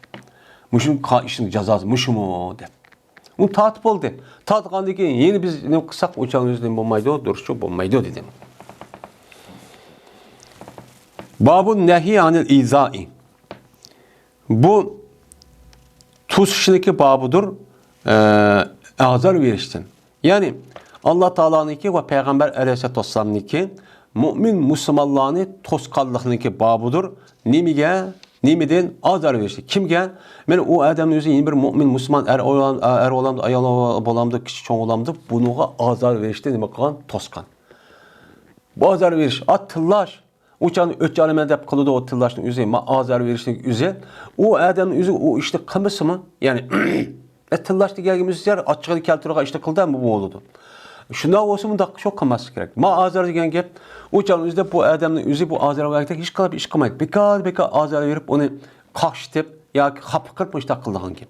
مۇشۇ قا-، ئىشنىڭ جازاسى مۇشۇمۇ دەپ. ئۇنى تارتىپ بولدى. تارتقاندىن كېيىن يەنە بىز نېمە قىلساق ئۇچان ئۆزى نېمە بولمايدۇ، دۇرۇسچۇ بولمايدۇ دېدى. بابۇ نەھي ئانىل ئىزائى. بۇ توسۇشنىڭكى بابىدۇر، ئە، ئازار بېرىشتىن. يەنى ئاللا تائالانىڭكى ۋە پەيغەمبەر ئەلەيھىسسالاتۇ ۋەسسالامنىڭكى مۇئمىن مۇسۇلمانلارنى توسقانلىقنىڭكى بابىدۇر. نېمىگە؟ نېمىدىن؟ ئازار بېرىشتىن. كىمگە؟ مانا ئۇ ئادەمنىڭ ئۆزى يەنە بىر مۇئمىن مۇسۇلمان ئەر ئوغلان-، ئەر بولامدۇ، ئايال بولامدۇ، كىچىك چوڭ بولامدۇ، بۇنىڭغا ئازار بېرىشتىن نېمە قىلغان؟ توسقان. بۇ ئازار بېرىش، ئا، تىللاش. ئۇ چاغنى ئۆچ ئالىمەن دەپ قىلىدۇ، ئۇ تىللاشنىڭ ئۆزى، ما ئازار بېرىشنىڭ ئۆزى. ئۇ ئادەمنىڭ ئۆزى ئۇ ئىشنى قىلمىسىمۇ، يەنى، ئە، تىللاش دېگەن گېپىمىز يەر ئاچچىقىنى كەلتۈرىدىغان ئىشنى قىلدى، بۇ بولىدۇ. شۇنداق بولسا، مۇنداق شۇ قىلماسلىق كېرەك. ما ئازار دېگەن گەپ، ئۇ چاغنىڭ ئۆزىدە بۇ ئادەمنىڭ ئۆزى بۇ ئازار بەرگەندەك ھېچ قانداق بىر ئىش قىلمايدۇ. بىكار، بىكار ئازار بېرىپ، ئۇنى قاقشىتىپ ياكى خاپا قىلىپ مۇشۇنداق قىلىدىغان گەپ.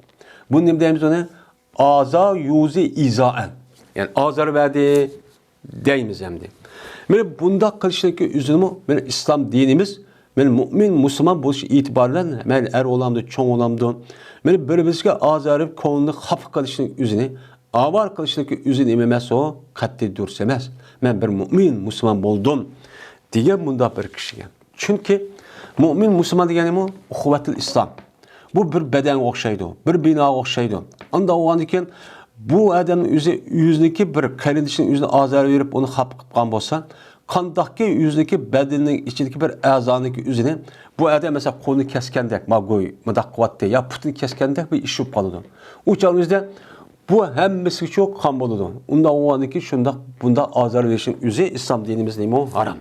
بۇنى نېمە دەيمىز ئۇنى؟ ئازا يۇزى ئىزائەن. يەنى ئازار بەردى، دەيمىز ئەمدى. مانا بۇنداق قىلىشنىڭكى ئۆزىنىمۇ مانا ئىسلام دىنىمىز، مانا مۇئمىن مۇسۇلمان بولۇش ئېتىبارى بىلەن مەيلى ئەر بولامدۇ، چوڭ بولامدۇ، مانا بىر-بىرسىگە ئازار بېرىپ، كۆڭلىنى خاپا قىلىشنىڭ ئۆزىنى، ئاۋارە قىلىشنىڭكى ئۆزى نېمە ئەمەس ئۇ؟ قەتئىي دۇرۇس ئەمەس. مەن بىر مۇئمىن مۇسۇلمان بولدۇم دېگەن مۇنداق بىر كىشىگە. چۈنكى مۇئمىن مۇسۇلمان دېگەن نېمە؟ ئۇخۋەتۇل ئىسلام. بۇ بىر بەدەنگە ئوخشايدۇ، بىر بىناغا ئوخشايدۇ. ئانداق بولغاندىن كېيىن بۇ ئادەمنىڭ ئۆزى، ئۆزىنىڭكى بىر قېرىندىشىنىڭ ئۆزىنى ئازار بېرىپ، ئۇنى خاپا قىلىپ قالغان بولسا، قانداقكى ئۆزىنىڭكى بەدىنىنىڭ ئىچىدىكى بىر ئەزانىڭكى ئۆزىنى، بۇ ئادەم مەسىلەن قولىنى كەسكەندەك، ما گوي مۇنداق قىلىۋاتتى، يا پۇتىنى كەسكەندەك بىر ئىش بولۇپ قالىدۇ. ئۇ چاغنىڭ ئۆزىدە بۇ ھەممىسىگىچۇ قان بولىدۇ. ئۇنداق بولغاندىن كېيىن شۇنداق، بۇنداق ئازار بېرىشنىڭ ئۆزى ئىسلام دىنىمىزدا نېمە؟ ھارام.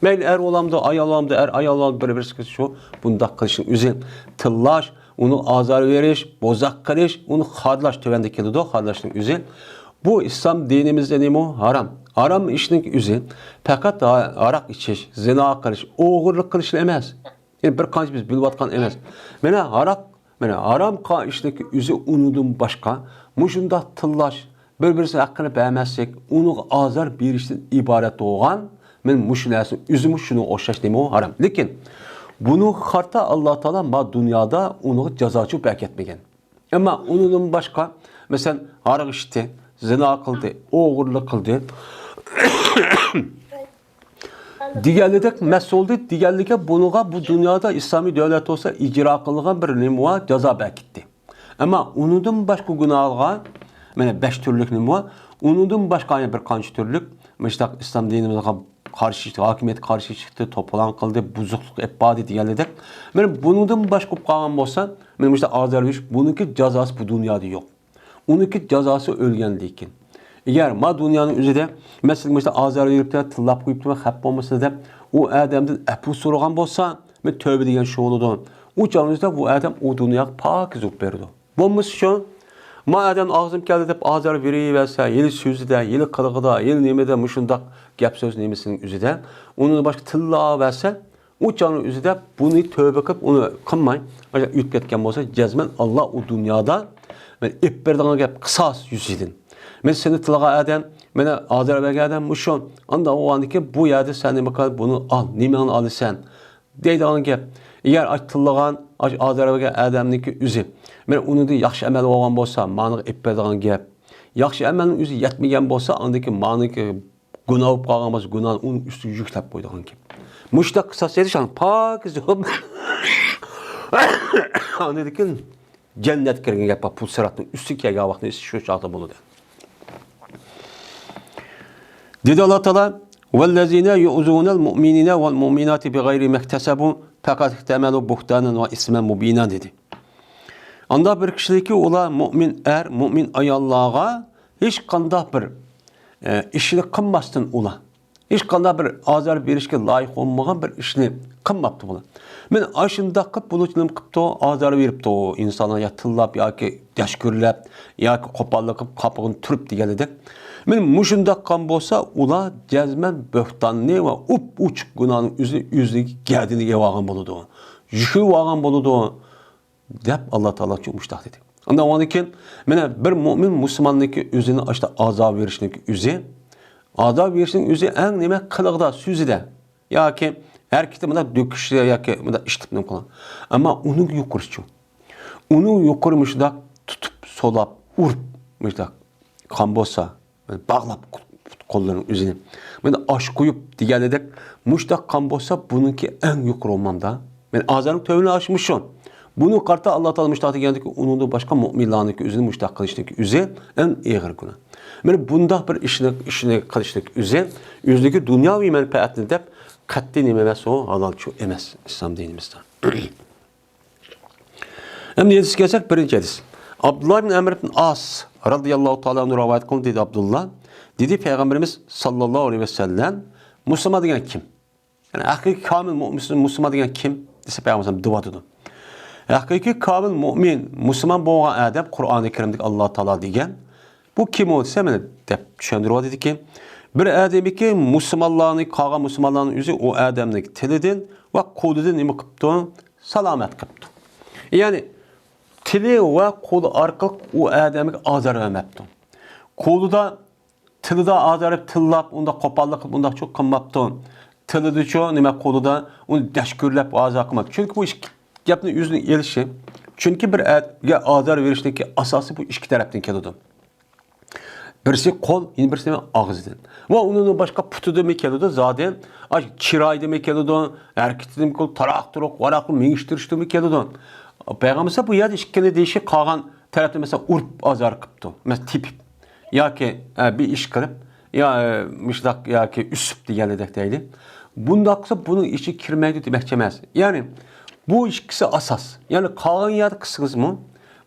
مەيلى ئەر بولامدۇ، ئايال بولامدۇ، ئەر ئايال بولامدۇ، بىر-بىرسىگە شۇ بۇنداق قىلىشنىڭ ئۆزى تىللاش، ئۇنى ئازار بېرىش، بوزەك قىلىش، ئۇنى خارلاش تۆۋەندە كېلىدۇ، خارلاشنىڭ ئۆزى. بۇ ئىسلام دىنىمىزدە نېمە؟ ھارام. ھارام ئىشنىڭ ئۆزى پەقەت ھا-، ھاراق ئىچىش، زىنا قىلىش، ئوغرىلىق قىلىشلا ئەمەس. يەنى بىر قانچە بىز بىلىۋاتقان ئەمەس. مانا ھاراق، مانا ھارام قىلغان ئىشنىڭ ئۆزى ئۇنىڭدىن باشقا مۇشۇنداق تىللاش، بىر-بىرسىنىڭ ھەققىنى بەرمەسلىك، ئۇنىڭغا ئازار بېرىشتىن ئىبارەت بولغان، مانا مۇشۇ نەرسىنىڭ ئۆزىمۇ شۇنىڭغا ئوخشاش نېمە ئۇ؟ ھارام. لېكىن بۇنىڭغا قارىتا ئاللا تائالا ما دۇنيادا ئۇنىڭغا جازا چوپ ئەكەتمىگەن. ئەمما ئۇنىڭدىن باشقا، مەسىلەن، ھاراق ئىچتى، زىنا قىلدى، ئوغرىلىق قىلدى دېگەنلىدەك مەس بولدى دېگەنلىكى بۇنىڭغا بۇ دۇنيادا ئىسلامىي دۆلەت بولسا ئىجرا قىلغان بىر نېمە بار، جازا بەركىتتى. ئەمما ئۇنىڭدىن باشقا گۇناھلارغا، مانا بەش تۈرلۈك نېمە بار، ئۇنىڭدىن باشقا يەنە بىر قانچە تۈرلۈك، مۇشۇنداق ئىسلام دىنىمىزغا قارشى چىقتى، ھاكىمىيەتكە قارشى چىقتى، توپىلاڭ قىلدى، بۇزۇقلۇق ئېلىپ باردى دېگەنلىدەك. مانا بۇنىڭدىن باشقا بولۇپ قالغان بولسا، مانا مۇشۇنداق ئازار بېرىش، بۇنىڭكى جازاسى بۇ دۇنيادا يوق. ئۇنىڭكى جازاسى ئۆلگەندىن كېيىن. ئەگەر ما دۇنيانىڭ ئۆزىدە، مەسىلەن، مۇشۇنداق ئازار بېرىپتۇ، تىللاپ قويۇپتۇ، خەپ بولمىسىن دەپ، ئۇ ئادەمدىن ئەپۇ سورىغان بولسا، مانا تۆبە دېگەن شۇ بولىدۇ. ئۇ چاغنىڭ ئۆزىدە بۇ ئادەم ئۇ دۇنياغا پاكىز بولۇپ بېرىدۇ. بولمىسا شۇ، ما ئادەم ئاغزىم كەلدى دەپ ئازار بېرىۋەرسە، ھېلى سۆزىدە، ھېلى قىلىقىدا، ھېلى نېمىدە، مۇشۇنداق گەپ سۆز نېمىسىنىڭ ئۆزىدە، ئۇنىڭدىن باشقا تىللاۋەرسە، ئۇ چاغنىڭ ئۆزىدە بۇنى تۆۋە قىلىپ، ئۇنى قىلماي، ئۆتۈپ كەتكەن بولسا، جەزمەن ئاللا ئۇ دۇنيادا مەن ئېلىپ بېرىدىغان گەپ قىساس يۈزىدىن. مەن سېنى تىللىغان ئادەم، مېنى ئازار بەرگەن ئادەم مۇشۇ. ئانداق بولغاندىكىن بۇ يەردە سەن نېمە قىل، بۇنى ئال، نېمىڭنى ئالىسەن؟ دەيدىغان گەپ. ئەگەر ئاچ تىللىغان، ئاچ ئازار بەرگەن ئادەمنىڭكى ئۆزى، مەن ئۇنىڭدا ياخشى ئەمەل بولغان بولسا، مانىغا ئېلىپ بېرىدىغان گەپ. ياخشى ئەمەلنىڭ ئۆزى يەتمىگەن بولسا، ئاندىكى مانىڭكى گۇناھ بولۇپ قالغان بولسا، گۇناھنى ئۇنىڭ ئۈستىگە يۈكلەپ قويىدىغان گەپ. مۇشۇنداق قىساس ئېلىش پاكىز بولۇپ، ئاندىن كېيىن جەننەتكە كىرگەن گەپ بار، پۇل سىراتنىڭ ئۈستىگە كەلگەن ۋاقتىنى شۇ چاغدا بولىدۇ. دېدى ئاللا تائالا، «والذين يؤذون المؤمنين والمؤمنات بغير ما اكتسبوا فقد احتملوا بهتانا وإثما مبينا» دېدى. ئاندا بىر كىشىلىكى ئۇلار مۇئمىن ئەر، مۇئمىن ئاياللارغا ھېچقانداق بىر، ئە، ئىشنى قىلماستىن ئۇلار ھېچقانداق بىر ئازار بېرىشكە لايىق بولمىغان بىر ئىشنى قىلماپتۇ بۇلار. مانا ئاشۇنداق قىلىپ بۇلار نېمە قىپتۇ، ئازار بېرىپتۇ ئىنسانلار يا تىللاپ ياكى دەشكۈرلەپ ياكى قوپاللىق قىلىپ قاپىغىنى تۈرۈپ دېگەندەك. مانا مۇشۇنداق قىلغان بولسا ئۇلار جەزمەن بۆھتاننى ۋە ئوپئوچۇق گۇناھنىڭ ئۆزىنى ئۆزىنىڭ گەدىنىگە ئېلىۋالغان بولىدۇ. يۈكلىۋالغان بولىدۇ. دەپ ئاللا تائالا مۇشۇنداق دېدى. ئاندىن ئۇنىڭدىن كېيىن مانا بىر مۇئمىن مۇسۇلماننىڭكى ئۆزىنى ئاشتا ئازار بېرىشنىڭكى ئۆزى، ئازار بېرىشنىڭ ئۆزى ئەڭ نېمە قىلىقىدا، سۆزىدە ياكى ھەرىكىتى مۇنداق دۆكۈشتە ياكى مۇنداق ئىشتىپنى قىلغان. ئەمما ئۇنىڭ يۇقىرىسىچۇ؟ ئۇنىڭ يۇقىرى مۇشۇنداق تۇتۇپ، سولاپ، ئۇرۇپ، مۇشۇنداق قان بولسا، باغلاپ قوللىرىنىڭ ئۆزىنى. مانا ئاش قويۇپ دېگەنىدەك، مۇشۇنداق قان بولسا، بۇنىڭكى ئەڭ يۇقىرى ئومامدا. مانا ئازارنىڭ تۆۋىنى ئاشمۇشۇ. بۇنى قارىتا ئاللا تائالا مۇشۇنداق دېگەندىكى، ئۇنىڭدا باشقا مۇئمىنلارنىڭكى ئۆزىنى مۇشۇنداق قىلىشنىڭكى ئۆزى ئەڭ ئېغىر گۇناھ. مانا بۇنداق بىر ئىشنى، ئىشنى قىلىشنىڭكى ئۆزى، ئۆزىدىكى دۇنياۋى مەنپەئەتنى دەپ، قەتئىي نېمە ئەمەس ئۇ، ھالالچۇ ئەمەس ئىسلام دىنىمىزدا. ئەمدى ھەدىسكە كەلسەك، بىرىنچى ھەدىس. ئابدۇللا ئىبن ئەمر ئىبن ئاس رازىياللاھۇ تائالا ئەنھۇ رىۋايەت قىلدى، دېدى ئابدۇللا. دېدى، پەيغەمبىرىمىز ساللاللاھۇ ئەلەيھى ۋەسەللەم، مۇسۇلمان دېگەن كىم؟ يەنى ھەقىقىي كامىل مۇ-، مۇسۇلمان دېگەن كىم؟ دېسە، پەيغەمبىرىمىز دەۋاتىدۇ. ھەقىقىي كامىل مۇئمىن، مۇسۇلمان بولغان ئادەم قۇرئانى كەرىمدىكى ئاللا تائالا دېگەن. بۇ كىم ئۇ دېسە، مانا دەپ چۈشەندۈرۈۋاتىدۇكى، بىر ئادەمكى مۇسۇلمانلارنى، قالغان مۇسۇلمانلارنىڭ ئۆزى ئۇ ئادەمنىڭ تىلىدىن ۋە قولىدىن نېمە قىپتۇ؟ سالامەت قىپتۇ. يەنى تىلى ۋە قولى ئارقىلىق ئۇ ئادەمگە ئازار بەرمەپتۇ. قولىدا، تىلىدا ئازار بېرىپ تىللاپ، ئۇنداق قوپاللىق قىلىپ، ئۇنداقچۇ قىلماپتۇ. تىلىدىچۇ نېمە، قولىدا ئۇنى دەشكۈرلەپ ئازار قىلماپتۇ. چۈنكى بۇ ئىككى گەپنى ئۆزىنىڭ ئېلىشى. چۈنكى بىر ئەرگە ئازار بېرىشنىڭكى ئاساسى بۇ ئىككى تەرەپتىن كېلىدۇ. بىرسى قول، يەنە بىرسى نېمە؟ ئاغزىدىن. ۋە ئۇنىڭدىن باشقا پۇتىدىنمۇ كېلىدۇ، زادى ئاش چىرايىدىنمۇ كېلىدۇ، ھەرىكىتىدىنمۇ كېلىدۇ، تاراق تۇرۇق، ۋاراق مېڭىشتۈرۈشتىنمۇ كېلىدۇ. پەيغەمبەر بۇ يەردە ئىككىنى دېيىشى قالغان تەرەپنى مەسىلەن ئۇرۇپ ئازار قىپتۇ. مەسىلەن تېپىپ ياكى، ئە، بىر ئىش قىلىپ، يا، ئە، مۇشۇنداق ياكى ئۈسۈپ دېگەنلىدەك دەيلى. بۇنداق قىلسا بۇنىڭ ئىچىگە كىرمەيدۇ دېمەكچى ئەمەس. يەنى بۇ ئىككىسى ئاساس. يەنى قالغان يەردە قىلسىڭىزمۇ،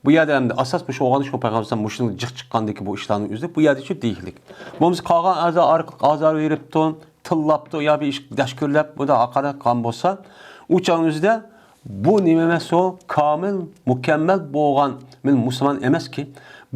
بۇ يەردە ئەمدى ئاساس مۇشۇ بولغان، شۇ پەيغەمبەر مۇشۇنىڭ جىق چىققاندىكى بۇ ئىشلارنىڭ ئۆزى بۇ يەردە شۇ دېيىشلىك. بولمىسا قالغان ئەزا ئارقىلىق ئازار بېرىپتۇ، تىللاپتۇ يا بىر ئىش دەشكۈرلەپ، بۇ دا ھاقارەت قىلغان بولسا، ئۇ چاغنىڭ ئۆزىدە بۇ نېمە ئەمەس ئۇ؟ كامىل، مۇكەممەل بولغان مەن مۇسۇلمان ئەمەسكى.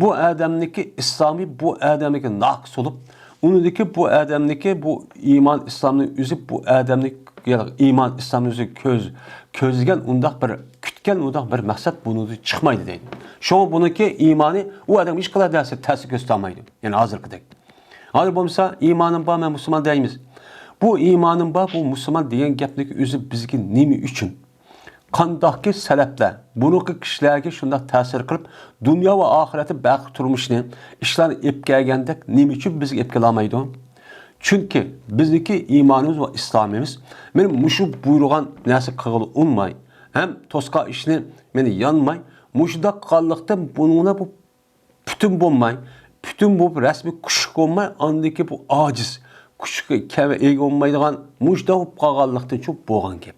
بۇ ئادەمنىكى ئىسلامى بۇ ئادەمنىكى ناقىس بولۇپ، ئۇنىڭدىكى بۇ ئادەمنىكى بۇ ئىمان ئىسلامنىڭ ئۆزى بۇ ئادەمنى، يا ئىمان ئىسلامنىڭ ئۆزى كۆز-، كۆزلىگەن ئۇنداق بىر، كۈتكەن ئۇنداق بىر مەقسەت بۇنىڭدىن چىقمايدۇ دەيدۇ. شۇڭا بۇنىڭكى ئىمانى ئۇ ئادەمگە ھېچقانداق نەرسە تەسىر كۆرسىتەلمەيدۇ. يەنى ھازىرقىدەك. ھازىر بولمىسا، ئىمانىم بار، مەن مۇسۇلمان دەيمىز. بۇ ئىمانىم بار، بۇ مۇسۇلمان دېگەن گەپنىڭ ئۆزى بىزگە نېمە ئۈچۈن؟ قانداقكى سەۋەبلەر بۇرۇنقى كىشىلەرگە شۇنداق تەسىر قىلىپ، دۇنيا ۋە ئاخىرەتتە بەخت تۇرمۇشنى، ئىشلارنى ئېلىپ كەلگەندەك، نېمە ئۈچۈن بىزگە ئېلىپ كېلەلمەيدۇ؟ چۈنكى بىزنىڭكى ئىمانىمىز ۋە ئىسلامىمىز مانا مۇشۇ بۇيرۇغان نەرسە قىلغىلى ئۇنىماي، ھەم توسقان ئىشنى مانا يانماي، مۇشۇنداق قىلغانلىقتىن بۇنىڭدا بۇ پۈتۈن بولماي، پۈتۈن بولۇپ رەسمىي كۈچلۈك بولماي، ئاندىكى بۇ ئاجىز، كۈچكە كەم-، ئىگە بولمايدىغان مۇشۇنداق بولۇپ قالغانلىقتىن چوق بولغان گەپ.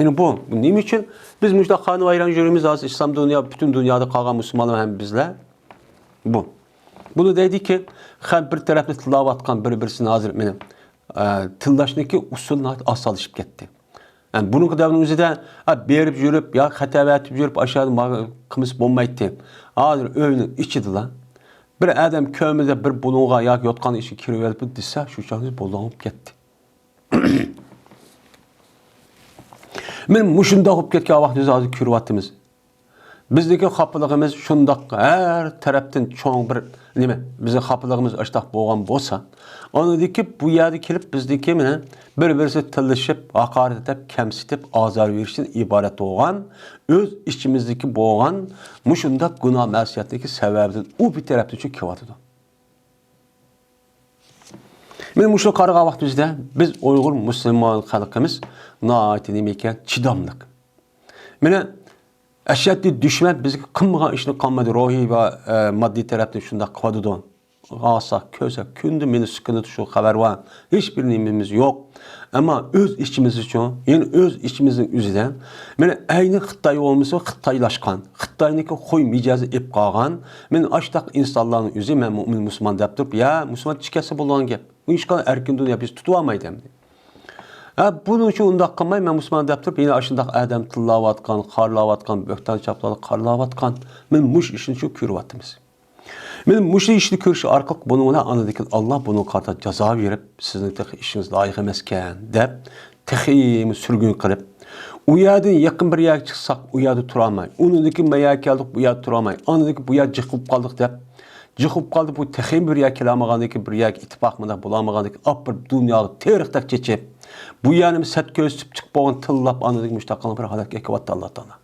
يەنى بۇ، بۇ نېمە ئۈچۈن بىز مۇشۇنداق خانىۋايران يۈرىمىز ھازىر ئىسلام دۇنيا، پۈتۈن دۇنيادا قالغان مۇسۇلمانلار ھەم بىزلەر؟ بۇ. بۇنى دەيدىكى، خەپ بىر تەرەپنى تىللاۋاتقان بىر-بىرسىنى ھازىر مېنى، ئە، تىللاشنىكى ئۇسۇل ناھايىتى ئاسانلىشىپ كەتتى. يەنى بۇرۇنقى دەۋرنىڭ ئۆزىدە، ھە، بېرىپ يۈرۈپ يا خەتەۋەر ئېتىپ يۈرۈپ ئاشۇ يەردە ما-، قىلمىسا بولمايتتى. ھازىر ئۆينىڭ ئىچىدىلا بىر ئادەم كۆرمىدى، بىر بۇلۇڭغا ياكى يوتقان ئىچىگە كىرىۋېلىپ دېسە، شۇ چاغدا بۇلۇڭ بولۇپ كەتتى. مانا مۇشۇنداق بولۇپ كەتكەن ۋاقتىمىزدا ھازىر كۆرۈۋاتىمىز. بىزنىڭكى خاپىلىقىمىز شۇنداق ھەر تەرەپتىن چوڭ بىر نېمە، بىزنىڭ خاپىلىقىمىز ئاشتاق بولغان بولسا، ئاندىكى بۇ يەرگە كېلىپ بىزنىڭكى مانا بىر-بىرسى تىللىشىپ، ھاقارەت ئېتىپ، كەمسىتىپ، ئازار بېرىشتىن ئىبارەت بولغان، ئۆز ئىچىمىزدىكى بولغان مۇشۇنداق گۇناھ مەسىيەتنىڭكى سەۋەبىدىن ئۇ بىر تەرەپتىن چۈشۈپ كېلىۋاتىدۇ. مانا مۇشۇ قارىغان ۋاقتىمىزدا بىز ئۇيغۇر مۇسۇلمان خەلقىمىز ناھايىتى نېمە ئىكەن، چىداملىق. مانا ئەشەددىي دۈشمەن بىزگە قىلمىغان ئىشنى قىلمايدۇ، روھىي ۋە، ئە، ماددىي تەرەپتىن شۇنداق قىلىۋاتىدۇ. ئالساق، كۆرسەك، كۈندە مېنى سۈكۈنىدۇ شۇ خەۋەر بار. ھېچ بىر نېمىمىز يوق. ئەمما ئۆز ئىچىمىزدىچۇ، يەنى ئۆز ئىچىمىزنىڭ ئۆزىدە، مانا ئەينى خىتاي بولمىسا خىتايلاشقان، خىتاينىڭكى خۇي مىجەزى ئېپ قالغان، مانا ئاشتاق ئىنسانلارنىڭ ئۆزى، مەن مۇئمىن مۇسۇلمان دەپ تۇرۇپ، يا مۇسۇلمان چىكەسە بولغان گەپ. ئۇ ھېچقانداق ئەركىن دۇنيا بىز تۇتۇۋالمايدۇ ئەمدى. ھە، بۇنىڭ ئۈچۈن ئۇنداق قىلماي، مەن مۇسۇلمان دەپ تۇرۇپ، يەنە ئاشۇنداق ئادەم تىللاۋاتقان، خارلاۋاتقان، بۆھتان چاپلارنى خارلاۋاتقان. مانا مۇشۇ ئىشنى شۇ كۆرۈۋاتىمىز. مانا مۇشۇ ئىشنى كۆرۈش ئارقىلىق بۇنىڭ بىلەن ئاندىن كېيىن ئاللا بۇنىڭغا قارىتا جازا بېرىپ، سىزنىڭ تېخى ئىشىڭىز لايىق ئەمەسكەن دەپ، تېخىمۇ سۈرگۈن قىلىپ، ئۇ يەردىن يېقىن بىر يەرگە چىقساق، ئۇ يەردە تۇرالماي، ئۇنىڭدىن كېيىن ما يەرگە كەلدۇق، بۇ يەردە تۇرالماي، ئاندىن كېيىن بۇ يەر جىق بولۇپ قالدۇق دەپ، جىق بولۇپ قالدى، بۇ تېخىمۇ بىر يەرگە كېلەلمىگەندىن كېيىن بىر يەرگە ئىتتىپاق مۇنداق بولالمىغاندىن كېيىن ئاپىرىپ دۇنياغا تېرىقتەك چېچىپ، بۇ يەرنى سەت كۆرسىتىپ چىقىپ بولغان تىللاپ، ئاندىن كېيىن مۇشۇنداق قىلغان بىر ھالەتكە ئەكىۋاتتى ئاللا تائالا.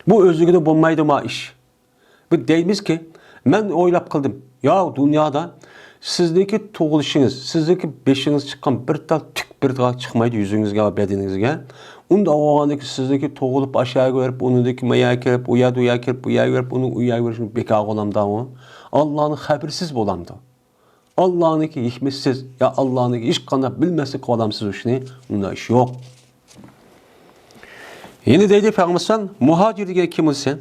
بۇ ئۆزلۈكىدە بولمايدۇ ما ئىش. بۇ دەيمىزكى، مەن ئويلاپ قىلدىم. يا دۇنيادا سىزنىڭكى تۇغۇلۇشىڭىز، سىزنىڭكى بېشىڭىز چىققان بىر تال تۈك بىر تال چىقمايدۇ يۈزىڭىزگە ۋە بەدىنىڭىزگە. ئۇنداق بولغاندىكى سىزنىڭكى تۇغۇلۇپ ئاشۇ يەرگە بېرىپ، ئۇنىڭدىكى ما يەرگە كىرىپ، ئۇ يەردە ئۇ يەرگە كىرىپ، بۇ يەرگە بېرىپ، ئۇنىڭ ئۇ يەرگە بېرىشىنى بىكار قىلامدا ئۇ؟ ئاللانىڭ خەۋىرىسىز بولامدۇ؟ ئاللانىڭكى ھېكمىتىسىز يا ئاللانىڭكى ھېچقانداق بىلمەسلىك قىلىۋالامسىز ئۇ ئىشنى؟ ئۇنداق ئىش يوق. يەنە دەيدۇ پەيغەمبەر، مۇھاجىر دېگەن كىم دېسە،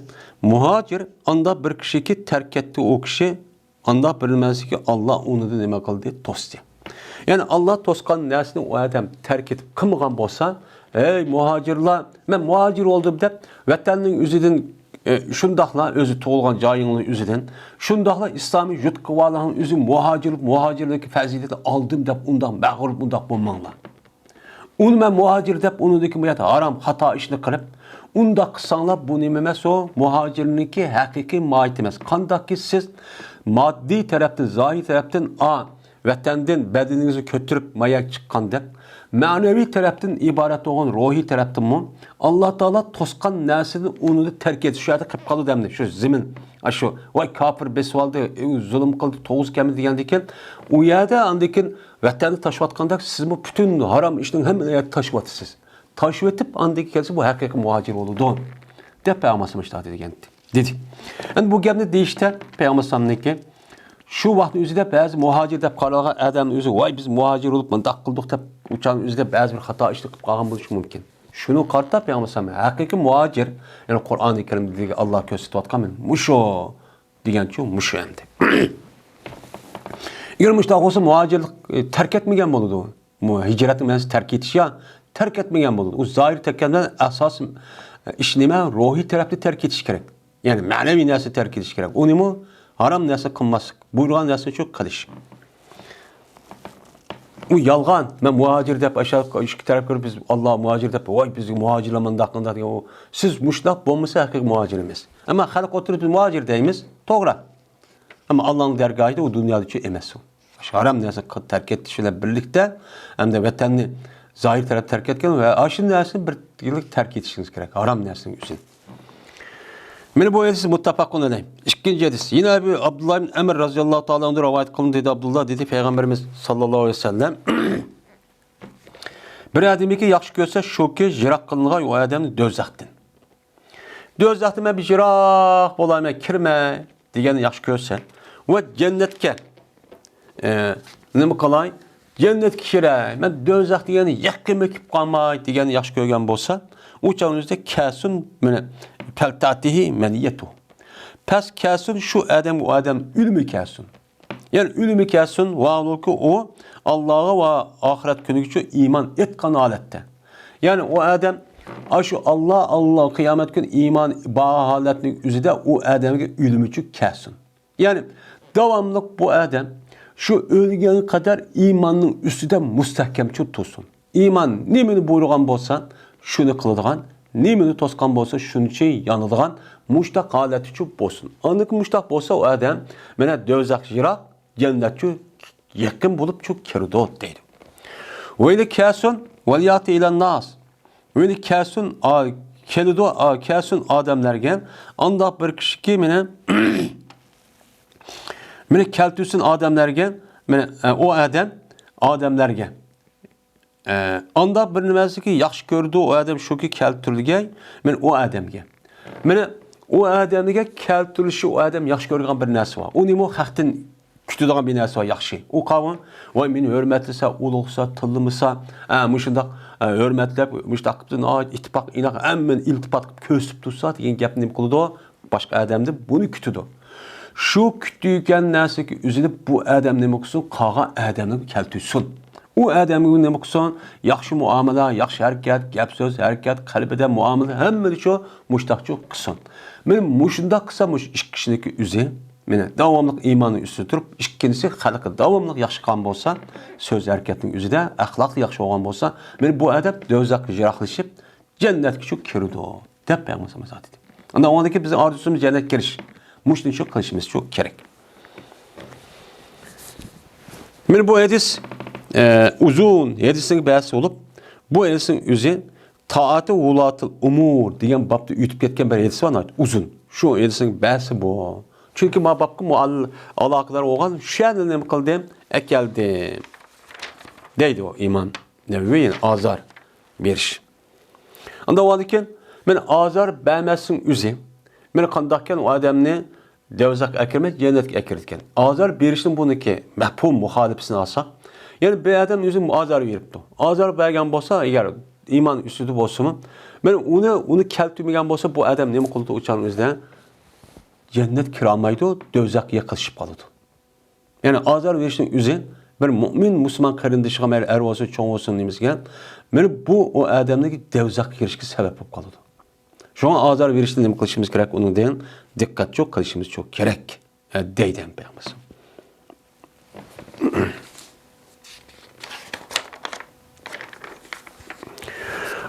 مۇھاجىر ئاندا بىر كىشىكى تەرك ئەتتى ئۇ كىشى، ئاندا بىلمەسلىكى ئاللا ئۇنى نېمە قىلدى؟ توستى. يەنى ئاللا توسقان نەرسىنى ئۇ ئادەم تەرك ئېتىپ قىلمىغان بولسا، ھەي مۇھاجىرلار، مەن مۇھاجىر بولدۇم دەپ ۋەتەننىڭ ئۆزىدىن، ئە، شۇنداقلا ئۆزى تۇغۇلغان جايىڭنىڭ ئۆزىدىن، شۇنداقلا ئىسلامىي يۇرتقا بارلىقنىڭ ئۆزى مۇھاجىر، مۇھاجىرلىكى پەزىلىتىنى ئالدىم دەپ ئۇنداق مەغرۇر، ئۇنداق بولماڭلار. ئۇنى مەن مۇھاجىر دەپ، ئۇنىڭدىكى بۇ يەردە ھارام، خاتا ئىشنى قىلىپ، ئۇنداق قىلساڭلار، بۇ نېمە ئەمەس ئۇ؟ مۇھاجىرنىڭكى ھەقىقىي ماھىيىتى ئەمەس. قانداقكى سىز ماددىي تەرەپتىن، زاھىر تەرەپتىن، ئا، ۋەتەندىن بەدىنىڭىزنى كۆتۈرۈپ، ما يەرگە چىققاندەك، مەنىۋى تەرەپتىن ئىبارەت بولغان روھىي تەرەپتىنمۇ ئاللا تائالا توسقان نەرسىنى ئۇنى تەرك ئېتىش، شۇ يەردە قېلىپ قالىدۇ ئەمدى. شۇ زېمىن، ئاشۇ، ۋاي، كاپىر بېسىۋالدى، ئۇ زۇلۇم قىلدى، توغرىسى كەلمىدى دېگەندىن كېيىن، ئۇ يەردە ئاندىن كېيىن ۋەتەننى تاشلاۋاتقاندەك، سىزمۇ پۈتۈن ھارام ئىشنىڭ ھەممىنى تاشلىۋاتىسىز. تاشلىۋېتىپ، ئاندىن كېيىن كەلسە، بۇ ھەقىقىي مۇھاجىر بولىدۇ، دەپ پەيغەمبەر ئەلەيھىسسالام دېگەن دېدى. ئەمدى بۇ گەپنى دېيىشتە پەيغەمبەر ئەلەيھىسسالامنىڭكى شۇ ۋاقىتنىڭ ئۆزىدە بەزى مۇھاجىر دەپ قارالغان ئادەمنىڭ ئۆزى، ۋاي، بىز مۇھاجىر بولۇپ مۇنداق قىلدۇق دەپ، ئۇ چاغنىڭ ئۆزىدە بەزى بىر خاتا ئىشنى قىلىپ قالغان بولۇشى مۇمكىن. شۇنى قارىتا پەيغەمبەر ئەلەيھىسسالام ھەقىقىي مۇھاجىر، يەنى قۇرئانى كەرىمدىكى ئاللا كۆرسىتىۋاتقان مۇشۇ. دېگەنچۇ مۇشۇ ئەمدى. ئەگەر مۇشۇنداق بولسا، مۇھاجىرلىق، ئە، تەرك ئەتمىگەن بولىدۇ. مۇ-، ھىجرەتنىڭ مەنىسى تەرك ئېتىش يا تەرك ئەتمىگەن بولىدۇ. ئۇ زاھىر تەرك ئەتمەگەن، ئاساسىي ئىش نېمە؟ روھىي تەرەپنى تەرك ئېتىش كېرەك. يەنى مەنىۋى نەرسىنى تەرك ئېتىش كېرەك. ئۇنىمۇ ھارام نەرسىنى قىلماسلىق، بۇيرۇغان نەرسىنى شۇ قىلىش. ئۇ يالغان. مەن مۇھاجىر دەپ ئاشۇ ئىككى تەرەپ كۆرۈپ، بىز ئاللا مۇھاجىر دەپ، ۋاي، بىزگە مۇھاجىرلار مۇنداق، مۇنداق دېگەن ئۇ. سىز مۇشۇنداق بولمىسا، ھەقىقىي مۇھاجىر ئەمەس. ئەمما خەلق ئوتتۇرىدا بىز مۇھاجىر دەيمىز، توغرا. ئەمما ئاللانىڭ دەرگاھىدا ئۇ دۇنيادا ئۈچۈن ئەمەس ئۇ. شۇ ھارام نەرسىنى تەرك ئېتىش بىلەن بىرلىكتە، ئەمدى ۋەتەننى زاھىر تەرەپ تەرك ئەتكەن ۋە ئاشۇ نەرسىنى بىر يىللىق تەرك ئېتىشىڭىز كېرەك، ھارام نەرسىنىڭ ئۆزىنى. مانا بۇ ھەدىس مۇتتەپەقۇن ئەلەيھ. ئىككىنچى ھەدىس. يەنە ئەبۇ ئابدۇللا ئىبن ئەمر رازىياللاھۇ تائالا ئەنھۇ رىۋايەت قىلىندى، دېدى ئابدۇللا، دېدى پەيغەمبىرىمىز ساللاللاھۇ ئەلەيھى ۋەسەللەم، بىر ئادەمكى ياخشى كۆرسە، شۇكى يىراق قىلىنغان ئۇ ئادەمنى دوزاختىن. دوزاختىن مەن بىر يىراق بولاي، مەن كىرمەي دېگەننى ياخشى كۆرسە ۋە جەننەتكە، ئە، نېمە قىلاي؟ جەننەتكە كىرەي، مەن دوزاخ دېگەننى يېقىنمۇ كېلىپ قالماي دېگەننى ياخشى كۆرگەن بولسا، ئۇ چاغنىڭ ئۆزىدە كەسۇن، مانا، پەلتاتىھى مەنىيەتۇ. پەس كەسۇن شۇ ئادەم، ئۇ ئادەم ئۆلىمۇ كەسۇن. يەنى ئۆلىمۇ كەلسۇن، ۋاھالۇكى ئۇ ئاللاغا ۋە ئاخىرەت كۈنىگىچۇ ئىمان ئېيتقان ھالەتتە. يەنى ئۇ ئادەم ئاشۇ ئاللا، ئاللا، قىيامەت كۈنى ئىمان بار ھالەتنىڭ ئۆزىدە ئۇ ئادەمگە ئۆلۈمچۈ كەلسۇن. يەنى داۋاملىق بۇ ئادەم شۇ ئۆلگەن قەدەر ئىماننىڭ ئۈستىدە مۇستەھكەمچۇ تۇرسۇن. ئىمان نېمىنى بۇيرۇغان بولسا، شۇنى قىلىدىغان، نېمىنى توسقان بولسا، شۇنىچە يانىدىغان مۇشتاق ھالەتتىچۇ بولسۇن. ئاندىن كېيىن مۇشتاق بولسا، ئۇ ئادەم مانا دوزاخ يىراق، جەننەتچۇ يېقىن بولۇپچۇ كىرىدۇ دەيدۇ. ۋەيلى كەسۇن ۋەلياتى ئىلەن ناس. ۋەيلى كەسۇن، ئا، كېلىدۇ، ئا، كەسۇن ئادەملەرگە، ئانداق بىر كىشىكى مېنى، مېنى كەلتۈرسۇن ئادەملەرگە، مېنى، ئە، ئۇ ئادەم ئادەملەرگە. ئە، ئانداق بىر نېمەسىكى ياخشى كۆرىدۇ ئۇ ئادەم شۇكى كەلتۈرۈلگەي، مېنى ئۇ ئادەمگە. مېنى ئۇ ئادەمگە كەلتۈرۈلۈشى ئۇ ئادەم ياخشى كۆرىدىغان بىر نەرسە بار. ئۇ نېمە؟ خەقتىن كۈتىدىغان بىر نەرسە بار، ياخشى. ئۇ قاۋۇن، ۋاي، مېنى ھۆرمەتلىسە، ئۇلۇغسا، تىللىمىسا، ئە، مۇشۇنداق، ئە، ھۆرمەتلەپ، مۇشۇنداق قىپتۇ، ناھايىتى ئىتتىپاق، ئىناق، ھەممىنى ئىلتىپات قىلىپ كۆرسىتىپ تۇرسا دېگەن گەپنى نېمە قىلىدۇ؟ باشقا ئادەمدىن بۇنى كۈتىدۇ. شۇ كۈتۈۋاتقان نەرسىگە ئۈزۈلۈپ، بۇ ئادەم نېمە قىلسۇن؟ قالغان ئادەمنى كەلتۈرسۇن. ئۇ ئادەمگە نېمە قىلسۇن؟ ياخشى مۇئامىلە، ياخشى ھەرىكەت، گەپ-سۆز، ھەرىكەت، قەلبىدە مۇئامىلە، ھەممىنى شۇ مۇشتاقچۇ قىلسۇن. مېنى مۇشۇنداق قىلسا، مۇشۇ ئىككى كىشىنىڭكى ئۆزى، مېنى داۋاملىق ئىماننىڭ ئۈستىدە تۇرۇپ، ئىككىنچىسى خەلقى داۋاملىق ياخشى قىلغان بولسا، سۆز ھەرىكەتنىڭ ئۆزىدە ئەخلاقى ياخشى بولغان بولسا، مېنى بۇ ئادەم دوزاخقا يىراقلىشىپ، جەننەتكە شۇ كىرىدۇ، دەپ پەيغەمبەر ئەلەيھىسسالام ئېيتتى. ئاندىن ئۇنىڭدىن كېيىن بىزنىڭ ئارزۇسىمىز جەننەتكە كىرىش. مۇشۇنى شۇ قىلىشىمىز شۇ كېرەك. مانا بۇ ھەدىس، ئە، ئۇزۇن ھەدىسنىڭ بەزىسى بولۇپ، بۇ ھەدىسنىڭ ئۆزى تائاتى ۋۇلاتىل ئۇمۇر دېگەن بابتا ئۆتۈپ كەتكەن بىر ھەدىس بار، ناھايىتى ئۇزۇن. شۇ ھەدىسنىڭ بەزىسى بۇ. چۈنكى ما بابقا مۇئەل-، ئالاقىدار بولغان شۇ يەردىن نېمە قىلدىم؟ ئەكەلدىم. دەيدۇ ئىمام نەۋەۋى، يەنى ئازار بېرىش. ئاندىن ئۇنىڭدىن كېيىن، مانا ئازار بەرمەسنىڭ ئۆزى، مانا قانداقكەن ئۇ ئادەمنى دوزاخقا ئەكىرمەي، جەننەتكە ئەكىرىدىكەن. ئازار بېرىشنىڭ بۇنىڭكى مەپھۇم مۇخالىپىسىنى ئالساق، يەنى بىر ئادەم ئۆزى ئازار بېرىپتۇ. ئازار بەرگەن بولسا، ئەگەر ئىمان ئۈستىدە بولسىمۇ، مانا ئۇنى، ئۇنى كەلتۈرمىگەن بولسا، بۇ ئادەم نېمە قىلىدۇ؟ ئۇ چاغنىڭ ئۆزىدە جەننەتكە كىرەلمەيدۇ، دوزاخقا يېقىنلىشىپ قالىدۇ. يەنى ئازار بېرىشنىڭ ئۆزى بىر مۇئمىن مۇسۇلمان قېرىندىشىغا، مەيلى ئەر بولسۇن، چوڭ بولسۇن، نېمىسىگە، مانا بۇ ئۇ ئادەمنىڭ دوزاخقا كىرىشىگە سەۋەب بولۇپ قالىدۇ. شۇڭا ئازار بېرىشنى نېمە قىلىشىمىز كېرەك؟ ئۇنىڭدىن دىققەتچۇ قىلىشىمىز شۇ كېرەك، ئە، دەيدۇ ھەم پەيغەمبەر.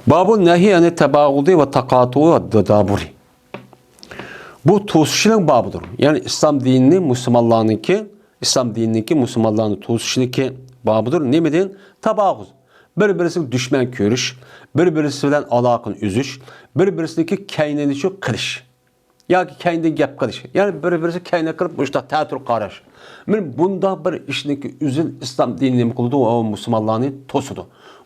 بابۇ نەھى ئەنى تەباغۇدى ۋە تاقاتۇ ۋە دادابۇرى. بۇ توسۇشنىڭ بابىدۇر. يەنى ئىسلام دىنىنى مۇسۇلمانلارنىڭكى، ئىسلام دىنىنىڭكى مۇسۇلمانلارنى توسۇشنىڭكى بابىدۇر. نېمىدىن؟ تاباغۇز. بىر-بىرسىگە دۈشمەن كۆرۈش، بىر-بىرسى بىلەن ئالاقىنى ئۈزۈش، بىر-بىرسىنىڭكى كەينىنى شۇ قىلىش. ياكى كەينىدىن گەپ قىلىش. يەنى بىر-بىرسىگە كەينى قىلىپ مۇشۇنداق تەتۈر قاراش. مانا بۇنداق بىر ئىشنىڭكى ئۆزى ئىسلام دىنى نېمە قىلىدۇ؟ ئۇ مۇسۇلمانلارنى توسىدۇ.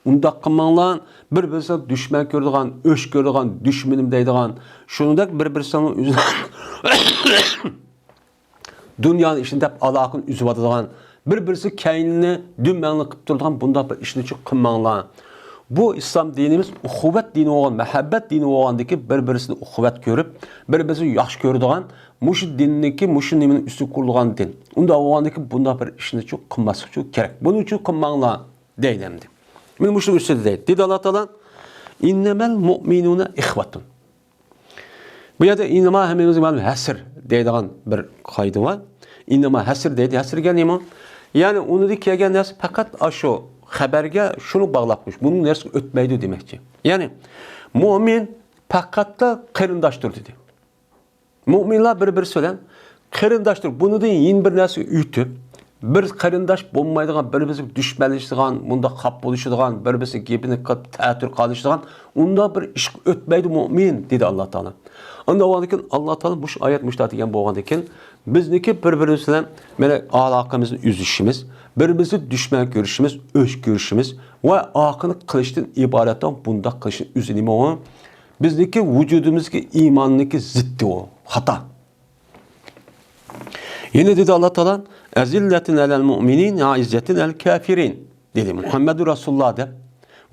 ئۇنداق قىلماڭلار، بىر-بىرسىنى دۈشمەن كۆرىدىغان، ئۆچ كۆرىدىغان، دۈشمىنىم دەيدىغان، شۇنىڭدەك بىر-بىرسىنىڭ ئۆزى دۇنيانىڭ ئىشىنى دەپ ئالاقىنى ئۈزۈۋاتىدىغان، بىر-بىرسى كەينىنى دۈمبەڭلىك قىلىپ تۇرىدىغان بۇنداق بىر ئىشنى چۇ قىلماڭلار. بۇ ئىسلام دىنىمىز ئۇخۇۋەت دىنى بولغان، مەھەببەت دىنى بولغاندىكى بىر-بىرسىنى ئۇخۇۋەت كۆرۈپ، بىر-بىرسىنى ياخشى كۆرىدىغان، مۇشۇ دىننىكى، مۇشۇ نېمىنى ئۈستىگە قۇرۇلغان دىن. ئۇنداق بولغاندىكى بۇنداق بىر ئىشنى چۇ قىلماسلىق چۇ كېرەك. بۇنى چۇ قىلماڭلار دەيدۇ ئەمدى. مانا مۇشۇنىڭ ئۈستىدە دەيدۇ. دېدى ئاللا تائالا، «ئىننەمەل مۇئمىنۇنە ئىخۋەتۇن.» بۇ يەردە ئىنما ھەممىمىزگە مەلۇم ھەسر دەيدىغان بىر قائىدە بار. ئىنما ھەسر دەيدۇ. ھەسر دېگەن نېمە؟ يەنى ئۇنىڭدىن كەلگەن نەرسە پەقەت ئاشۇ خەبەرگە شۇنى باغلاپ قويۇش. بۇنىڭ نەرسىگە ئۆتمەيدۇ دېمەكچى. يەنى مۇئمىن پەقەتلا قېرىنداشتۇر دېدى. مۇئمىنلار بىر-بىرسى بىلەن قېرىنداشتۇر. بۇنىڭدىن يېڭى بىر نەرسىگە ئۆتۈپ، بىر قېرىنداش بولمايدىغان، بىر-بىرسىگە دۈشمەنلىشىدىغان، مۇنداق خاپا بولۇشىدىغان، بىر-بىرسىگە گېپىنى قىلىپ تەتۈر قالىشىدىغان، ئۇنداق بىر ئىشقا ئۆتمەيدۇ مۇئمىن، دېدى ئاللا تائالا. ئاندىن ئۇنىڭدىن كېيىن ئاللا تائالا مۇشۇ ئايەت مۇشۇنداق دېگەن بولغاندىن كېيىن، بىزنىڭكى بىر-بىرىمىز بىلەن، مانا، ئالاقىمىزنى ئۈزۈشىمىز، بىر-بىرىمىزگە دۈشمەن كۆرۈشىمىز، ئۆچ كۆرۈشىمىز ۋە ئاقىنى قىلىشتىن ئىبارەت بۇنداق قىلىشنىڭ ئۆزى نېمە ئۇ؟ بىزنىڭكى ۋۇجۇدىمىزدىكى ئىماننىڭكى زىددى ئۇ، خاتا. يەنە دېدى ئاللا تائالا، «ئەزىللەتىن ئەلەل مۇئمىنىن، ئەئىززەتىن ئەلەل كافىرىن» دېدى، مۇھەممەدۇر رەسۇلۇللا دەپ.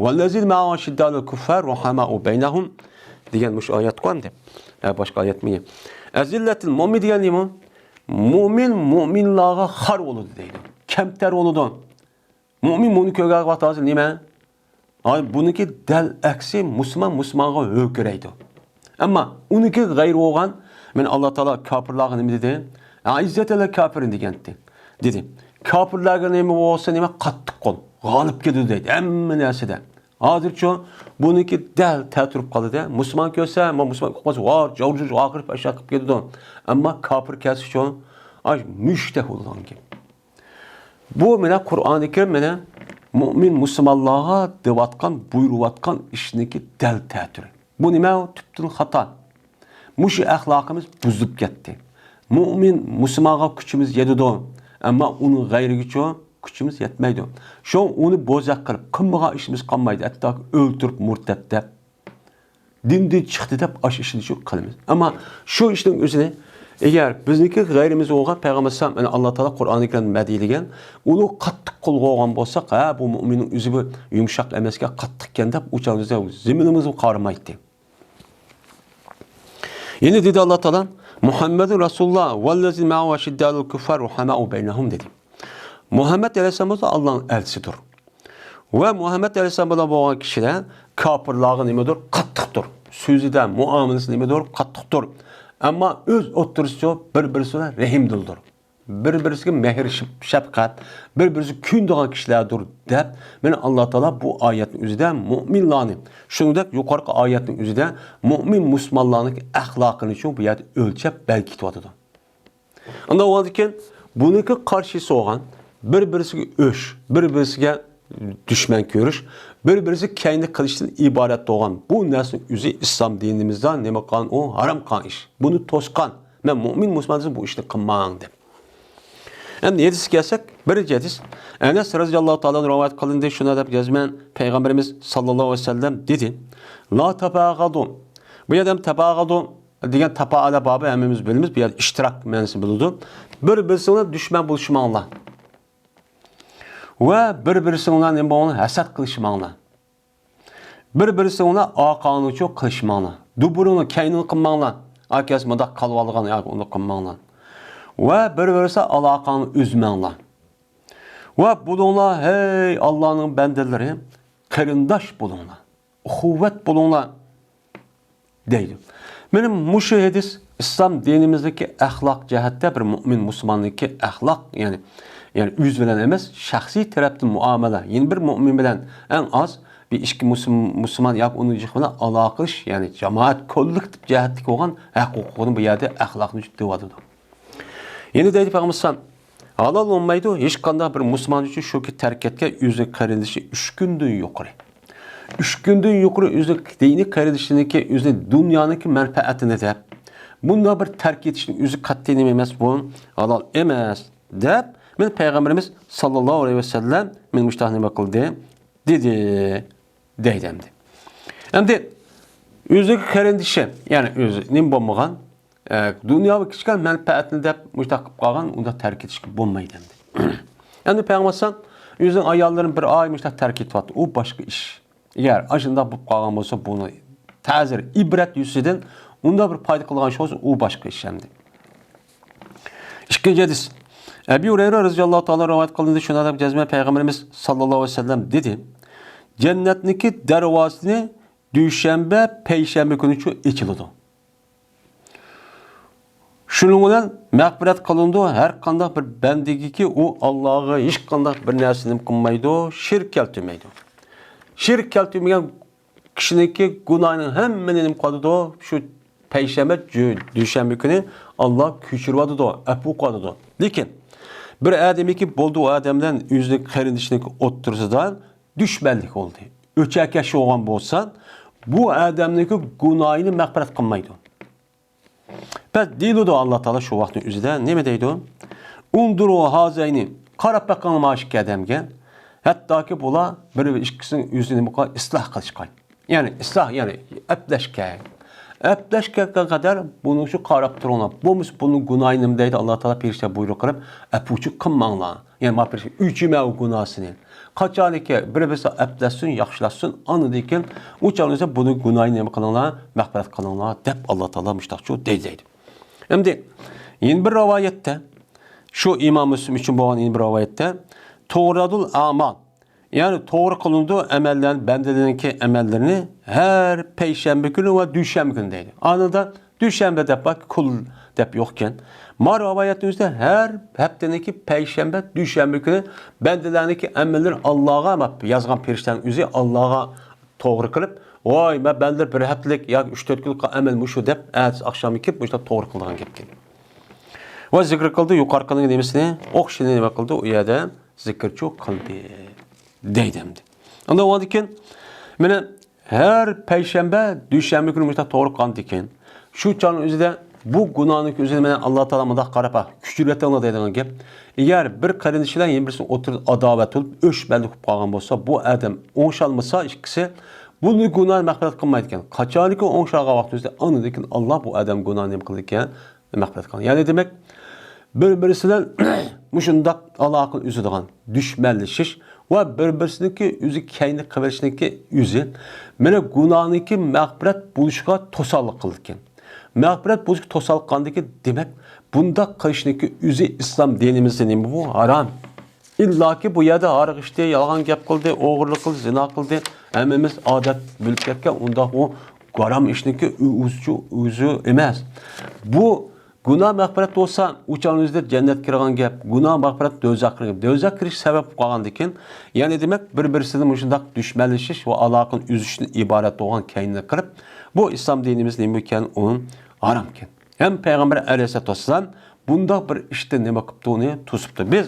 «ۋەللەزىنە مەئەھۇ ئەشىددائۇ ئەلەل كۇففار، رۇھەمائۇ بەينەھۇم» دېگەن مۇشۇ ئايەتقۇ ئەمدى. ھە، باشقا ئايەتمۇ؟ «ئەزىللەتىل مۇئمىن» دېگەن نېمە؟ مۇئمىن مۇئمىنلارغا خار بولىدۇ دەيدۇ. كەمتەر بولىدۇ. مۇئمىن بۇنى كۆرگەن ۋاقىت ھازىر نېمە؟ ھاي، بۇنىڭكى دەل ئەكسى، مۇسۇلمان مۇسۇلمانغا ھۆركىرەيدۇ. ئەمما ئۇنىڭكى غەيرى بولغان، مانا ئاللا تائالا كاپىرلارغا نېمە دېدى؟ «ئەئىززەتەللە كاپىرىن» دېگەنتى. دېدى. كاپىرلارغا نېمە بولسا نېمە، قاتتىق قول، غالىب كېلىدۇ دەيدۇ ھەممە نەرسىدە. ھازىرچۇ بۇنىڭكى دەل تەتۈرۈپ قالدى. مۇسۇلمان كۆرسە، ما مۇسۇلمان ئۇقماس، ۋار جاۋجۇ ۋاقىرىپ ئاشۇ قىلىپ كېتىدۇ. ئەمما كاپىر كەلسىچۇ، ئاش مۈشۈكتەك بولىدىغان گەپ. بۇ مانا قۇرئانى كەرىم مانا مۇئمىن مۇسۇلمانلارغا دەۋاتقان، بۇيرۇۋاتقان ئىشنىڭكى دەل تەتۈرى. بۇ نېمە؟ تۈپتىن خاتا. مۇشۇ ئەخلاقىمىز بۇزۇلۇپ كەتتى. مۇئمىن مۇسۇلمانغا كۈچىمىز يېتىدۇ، ئەمما ئۇنىڭ غەيرىگىچۇ كۈچىمىز يەتمەيدۇ. شۇڭا ئۇنى بوزەك قىلىپ، قىلمىغان ئىشىمىز قالمايدۇ. ھەتتاكى ئۆلتۈرۈپ مۇرتەت دەپ، دىندىن چىقتى دەپ ئاشۇ ئىشنى شۇ قىلىمىز. ئەمما شۇ ئىشنىڭ ئۆزىنى ئەگەر بىزنىڭكى غەيرىمىز بولغان پەيغەمبەر ئەلەيھىسسالام، يەنى ئاللا تائالا قۇرئانى كەرىمدە نېمە دېيىلگەن، ئۇنى قاتتىق قولغا ئالغان بولساق، ھە، بۇ مۇئمىننىڭ ئۆزى بۇ يۇمشاق ئەمەسكەن، قاتتىقكەن دەپ ئۇ چاغدا زېمىنىمىزغا قارىمايتتى. يەنە دېدى ئاللا تائالا، «مۇھەممەدۇن رەسۇلۇللا ۋەللەزىنە مەئەھۇ ئەشىددائۇ ئەلەل كۇففارى رۇھەمائۇ بەينەھۇم» دېدى. مۇھەممەد ئەلەيھىسسالام بولسا ئاللانىڭ ئەلچىسىدۇر. ۋە مۇھەممەد ئەلەيھىسسالام بىلەن بولغان كىشىلەر كاپىرلارغا نېمىدۇر؟ قاتتىقتۇر. سۆزىدە، مۇئامىلىسى نېمىدۇر؟ قاتتىقتۇر. ئەمما ئۆز ئوتتۇرىسىچۇ بىر-بىرسى بىلەن رەھىمدىلدۇر. بىر-بىرسىگە مېھىر شەپ-، شەپقەت، بىر-بىرسىگە كۆيۈنىدىغان كىشىلەردۇر دەپ، مانا ئاللا تائالا بۇ ئايەتنىڭ ئۆزىدە مۇئمىنلارنى، شۇنىڭدەك يۇقىرىقى ئايەتنىڭ ئۆزىدە مۇئمىن مۇسۇلمانلارنىڭ ئەخلاقىنىچۇ بۇ يەردە ئۆلچەپ بەلگىلىۋاتىدۇ. ئاندىن بولغاندىكىن بۇنىڭكى قارشىسى بولغان بىر-بىرسىگە ئۆچ، بىر-بىرسىگە دۈشمەن كۆرۈش، بىر-بىرسىگە كەينى قىلىشتىن ئىبارەت بولغان بۇ نەرسىنىڭ ئۆزى ئىسلام دىنىمىزدا نېمە قىلغان؟ ئۇ ھارام قىلغان ئىش. بۇنى توسقان. مەن مۇئمىن مۇسۇلمان دېسەم، بۇ ئىشنى قىلماڭ دەپ. ئەمدى ھەدىسكە كەلسەك، بىرىنچى ھەدىس ئەنەس رەزىياللاھۇ تائالا رىۋايەت قىلىندى، شۇنداق دەپ يازىمەن، پەيغەمبىرىمىز ساللاللاھۇ ئەلەيھى ۋەسەللەم دېدى، «لا تەباغەدۇ.» بۇ يەردە ھەم تەباغەدۇ دېگەن تاپائەلە بابى ھەممىمىز بىلىمىز، بۇ يەردە ئىشتىراك مەنىسىنى بىلدۈرىدۇ. بىر-بىرسىڭلار دۈشمەن بولۇشماڭلار. ۋە بىر-بىرسىڭلار نېمە بولۇڭلار؟ ھەسەت قىلىشماڭلار. بىر-بىرسىڭلار ئارقاڭلارچۇ قىلىشماڭلار. دۇبۇرۇڭلار، كەينىڭلار قىلماڭلار. ئاكەس مۇنداق قالىۋالغان ياكى ئۇنداق قىلماڭلار. ۋە بىر-بىرسى ئالاقەڭنى ئۈزمەڭلار. ۋە بولۇڭلار، ھەي ئاللانىڭ بەندىلىرى، قېرىنداش بولۇڭلار، ئۇخۇۋەت بولۇڭلار دەيدۇ. مانا مۇشۇ ھەدىس ئىسلام دىنىمىزدىكى ئەخلاق جەھەتتە بىر مۇئمىن مۇسۇلماننىڭكى ئەخلاق، يەنى، يەنى ئۆزى بىلەن ئەمەس، شەخسىي تەرەپتىن مۇئامىلە، يەنە بىر مۇئمىن بىلەن ئەڭ ئاز بىر ئىككى مۇسۇلم-، مۇسۇلمان ياكى ئۇنىڭ جىقى بىلەن ئالاقىلىشىش، يەنى جامائەت كوللېكتىپ جەھەتتىكى بولغان ھەق ھوقۇقىنى بۇ يەردە ئەخلاقنى دېۋاتىدۇ. يەنە دەيدۇ پەيغەمبەر ئەلەيھىسسالام، ھالال بولمايدۇ ھېچقانداق بىر مۇسۇلمان ئۈچۈن شۇكى تەرك ئەتكەن ئۆزىنىڭ قېرىندىشى ئۈچ كۈندىن يۇقىرى. ئۈچ كۈندىن يۇقىرى ئۆزىنىڭ دىنىي قېرىندىشىنىڭكى، ئۆزىنىڭ دۇنيانىڭكى مەنپەئەتىنى دەپ، بۇنداق بىر تەرك ئېتىشنىڭ ئۆزى قەتئىي نېمە ئەمەس، بۇ ھالال ئەمەس دەپ، مانا پەيغەمبىرىمىز ساللاللاھۇ ئەلەيھى ۋەسەللەم مانا مۇشۇنداق نېمە قىلدى؟ دېدى، دەيدۇ ئەمدى. ئەمدى ئۆزىنىڭ قېرىندىشى، يەنى ئۆزى نېمە بولمىغان، ئە، دۇنياۋى كىچىككىنە مەنپەئەتنى دەپ مۇشۇنداق قىلىپ قالغان، ئۇنداق تەرك ئېتىشكە بولمايدۇ ئەمدى. ئەمدى پەيغەمبەر ئەلەيھىسسالام ئۆزىنىڭ ئاياللىرىنى بىر ئاي مۇشۇنداق تەرك ئېتىۋاتىدۇ، ئۇ باشقا ئىش. ئەگەر ئاشۇنداق بولۇپ قالغان بولسا، بۇنى تەزىر، ئىبرەت يۈزىسىدىن ئۇنداق بىر پايدا قىلغان ئىش بولسا، ئۇ باشقا ئىش ئەمدى. ئىككىنچى ھەدىس. ئەبى ھۇرەيرە رەزىياللاھۇ تائالا رىۋايەت قىلىندى، شۇنداق دەپ جەزمەن پەيغەمبىرىمىز ساللاللاھۇ ئەلەيھى ۋەسەللەم دېدى، جەننەتنىڭكى دەرۋازىسىنى دۈشەنبە، پەيشەنبە كۈنىچۇ ئېچىلىدۇ. شۇنىڭ بىلەن مەغپىرەت قىلىنىدۇ ھەر قانداق بىر بەندىگىكى، ئۇ ئاللاغا ھېچقانداق بىر نەرسە نېمە قىلمايدۇ، شېرىك كەلتۈرمەيدۇ. شېرىك كەلتۈرمىگەن كىشىنىڭكى گۇناھىنىڭ ھەممىنى نېمە قىلىدۇ؟ شۇ پەيشەنبە، جۈ-، دۈشەنبە كۈنى ئاللا كۆچۈرۈۋاتىدۇ، ئەپۇ قىلىۋاتىدۇ. لېكىن بىر ئادەمنىڭكى بولدى، ئۇ ئادەم بىلەن ئۆزىنىڭ قېرىندىشىنىڭكى ئوتتۇرىسىدا دۈشمەنلىك بولدى، ئۆچەركەش بولغان بولسا، بۇ ئادەمنىڭكى گۇناھىنى مەغپىرەت قىلمايدۇ. بەس دېيىلىدۇ، ئاللا تائالا شۇ ۋاقىتنىڭ ئۆزىدە نېمە دەيدۇ؟ ئۇنزۇرۇ ھازەينى، قاراپ بېقىڭلار مانا ئىككى ئادەمگە. ھەتتاكى بۇلار بىر ئىككىسىنىڭ ئۆزىنى نېمە قىلغان؟ ئىسلاھ قىلىشقا. يەنى ئىسلاھ، يەنى ئەپلەشكە. ئەپلەشكە قەدەر بۇنىڭ شۇ قاراپ تۇرۇڭلار. بولمىسا بۇنىڭ گۇناھى نېمە دەيدۇ؟ ئاللا تائالا پەرىشتە بۇيرۇق قىلىپ، ئەپۇچۇ قىلماڭلار. يەنى ما پەرىشتە ئۆچۈرمە ئۇ گۇناھسىنى. قاچانكى بىر-بىرسى ئەپلەشسۇن، ياخشىلاشسۇن، ئاندىن كېيىن ئۇ چاغدا بولسا بۇنىڭ گۇناھىنى نېمە قىلىڭلار؟ مەغپىرەت قىلىڭلار دەپ ئاللا تائالا مۇشتاقچۇ دەيدۇ. ئەمدى يەنە بىر رىۋايەتتە، شۇ ئىمام مۇسلىم ئۈچۈن بولغان يەنە بىر رىۋايەتتە، تۇرادۇل ئەمال، يەنى توغرا قىلىنىدۇ ئەمەللەرنى، بەندىلەرنىڭكى ئەمەللىرىنى ھەر پەيشەنبە كۈنى ۋە دۈشەنبە كۈنى دەيدۇ. ئانىدا دۈشەنبە دەپ بار، كۈل دەپ يوقكەن. ما رىۋايەتنىڭ ئۆزىدە ھەر ھەپتىنىڭكى پەيشەنبە، دۈشەنبە كۈنى بەندىلەرنىڭكى ئەمەللىرى ئاللاغا، يازغان پەرىشتەنىڭ ئۆزى ئاللاغا توغرا قىلىپ، ۋاي، مەن بەندىلەر بىر ھەپتىلىك ياكى ئۈچ تۆت كۈنلۈك ئەمەل مۇشۇ دەپ، ئەتىسى ئاخشام كېلىپ مۇشۇنداق توغرا قىلىدىغان گەپكەن. ۋە زىكىر قىلدى، يۇقىرىقىنىڭ نېمىسىنى ئوخشىشىنى نېمە قىلدى، ئۇ يەردە زىكىرچۇ قىلدى دەيدۇ ئەمدى. ئاندىن ئۇنىڭدىن كېيىن مانا ھەر پەيشەنبە، دۈشەنبە كۈنى مۇشۇنداق توغرا قىلغاندىكىن، شۇ چاغنىڭ ئۆزىدە بۇ گۇناھنىڭ ئۆزىنى مانا ئاللا تائالا مۇنداق قاراپ، كۆچۈرۈۋېتىڭلار دەيدىغان گەپ. ئەگەر بىر قېرىندىشى بىلەن يەنە بىرسىنىڭ ئوتتۇرىدا ئاداۋەت بولۇپ، ئۆچمەنلىك بولۇپ قالغان بولسا، بۇ ئادەم ئوڭشالمىسا ئىككىسى، بۇنى گۇناھنى مەغپىرەت قىلمايدىكەن. قاچانكى ئوڭشالغان ۋاقتىمىزدا ئاندىن كېيىن ئاللا بۇ ئادەم گۇناھنى نېمە قىلىدىكەن؟ مەغپىرەت قىلغان. يەنى دېمەك، بىر-بىرسى بىلەن مۇشۇنداق ئالاقىنى ئۈزىدىغان، دۈشمەنلىشىش ۋە بىر-بىرسىنىڭكى ئۆزى كەينى قىلىۋېلىشنىڭكى ئۆزى مانا گۇناھنىڭكى مەغپىرەت بولۇشىغا توساللىق قىلىدىكەن. مەغپىرەت بولۇشقا توساللىق قىلغاندىكىن، دېمەك، بۇنداق قىلىشنىڭكى ئۆزى ئىسلام دىنىمىزدا نېمە بۇ؟ ھارام. ئىللاكى بۇ يەردە ھاراق ئىچتى، يالغان گەپ قىلدى، ئوغرىلىق قىلدى، زىنا قىلدى، ھەممىمىز ئادەت بولۇپ كەتكەن، ئۇنداق ئۇ ھارام ئىشنىڭكى ئۆزى، ئۆزى ئەمەس. بۇ گۇناھ مەغپىرەت بولسا، ئۇ چاغنىڭ ئۆزىدە جەننەتكە كىرىدىغان گەپ، گۇناھ مەغپىرەت دوزاخقا كىرىدىغان گەپ. دوزاخقا كىرىش سەۋەب بولۇپ قالغاندىكىن، يەنى دېمەك، بىر-بىرسىدىن مۇشۇنداق دۈشمەنلىشىش ۋە ئالاقىنى ئۈزۈشتىن ئىبارەت بولغان كەينىنى قىلىپ، بۇ ئىسلام دىنىمىز نېمە ئىكەن، ئۇ ھارام ئىكەن. ھەم پەيغەمبەر ئەلەيھىسسالاتۇ ۋەسسالام بۇنداق بىر ئىشتىن نېمە قىپتۇ، ئۇنى توسۇپتۇ. بىز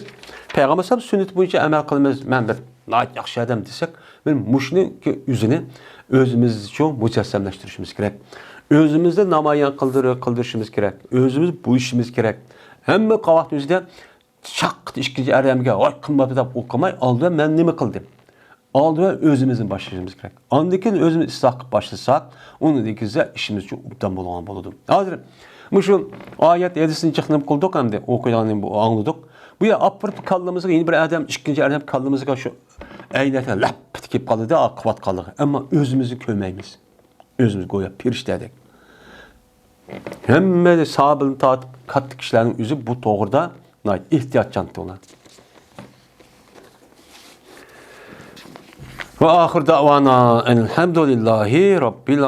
پەيغەمبەر ئەلەيھىسسالام سۈننىتى بويىچە ئەمەل قىلىمىز، مەن بىر ناھايىتى ياخشى ئادەم دېسەك، مانا مۇشۇنىڭكى ئۆزىنى ئۆزىمىزچۇ مۇجەسسەملەشتۈرۈشىمىز كېرەك. ئۆزىمىزدە نامايان قىلدۇر-، قىلدۇرۇشىمىز كېرەك. ئۆزىمىز بويىشىمىز كېرەك. ھەممە قاۋاقنىڭ ئۆزىدە شاققىدە ئىككىنچى ئادەمگە، ۋاي، قىلماپتۇ دەپ ئۇ قىلماي، ئالدى بىلەن مەن نېمە قىلدىم؟ ئالدى بىلەن ئۆزىمىزدىن باشلىشىمىز كېرەك. ئاندىن كېيىن ئۆزىمىز ئىسلاھ قىلىپ باشلىساق، ئۇنىڭدىن كېيىن ئىشىمىز چوڭ ئوبدان بولىدىغان بولىدۇ. ھازىر مۇشۇ ئايەت ھەدىسنى جىق نېمە قىلدۇق ئەمدى، ئوقۇيدىغاننى بۇ ئاڭلىدۇق. بۇ يەر ئاپىرىپ كاللىمىزغا يەنە بىر ئادەم، ئىككىنچى ئادەم كاللىمىزغا شۇ ئەينەكتە لەپ كېلىپ قالىدۇ، قىلىۋاتقانلىقى. ئەمما ئۆزىمىزنى كۆرمەيمىز. ئۆزىمىز گويا پەرىشتەدەك. ھەممە سابىلنى تارتىپ، كاتتا كىشىلەرنىڭ ئۆزى بۇ توغرىدا ناھايىتى ئېھتىياتچان ئۇلار. ۋە ئاخىر دەۋانا ئەلھەمدۇلىللاھى رەببىل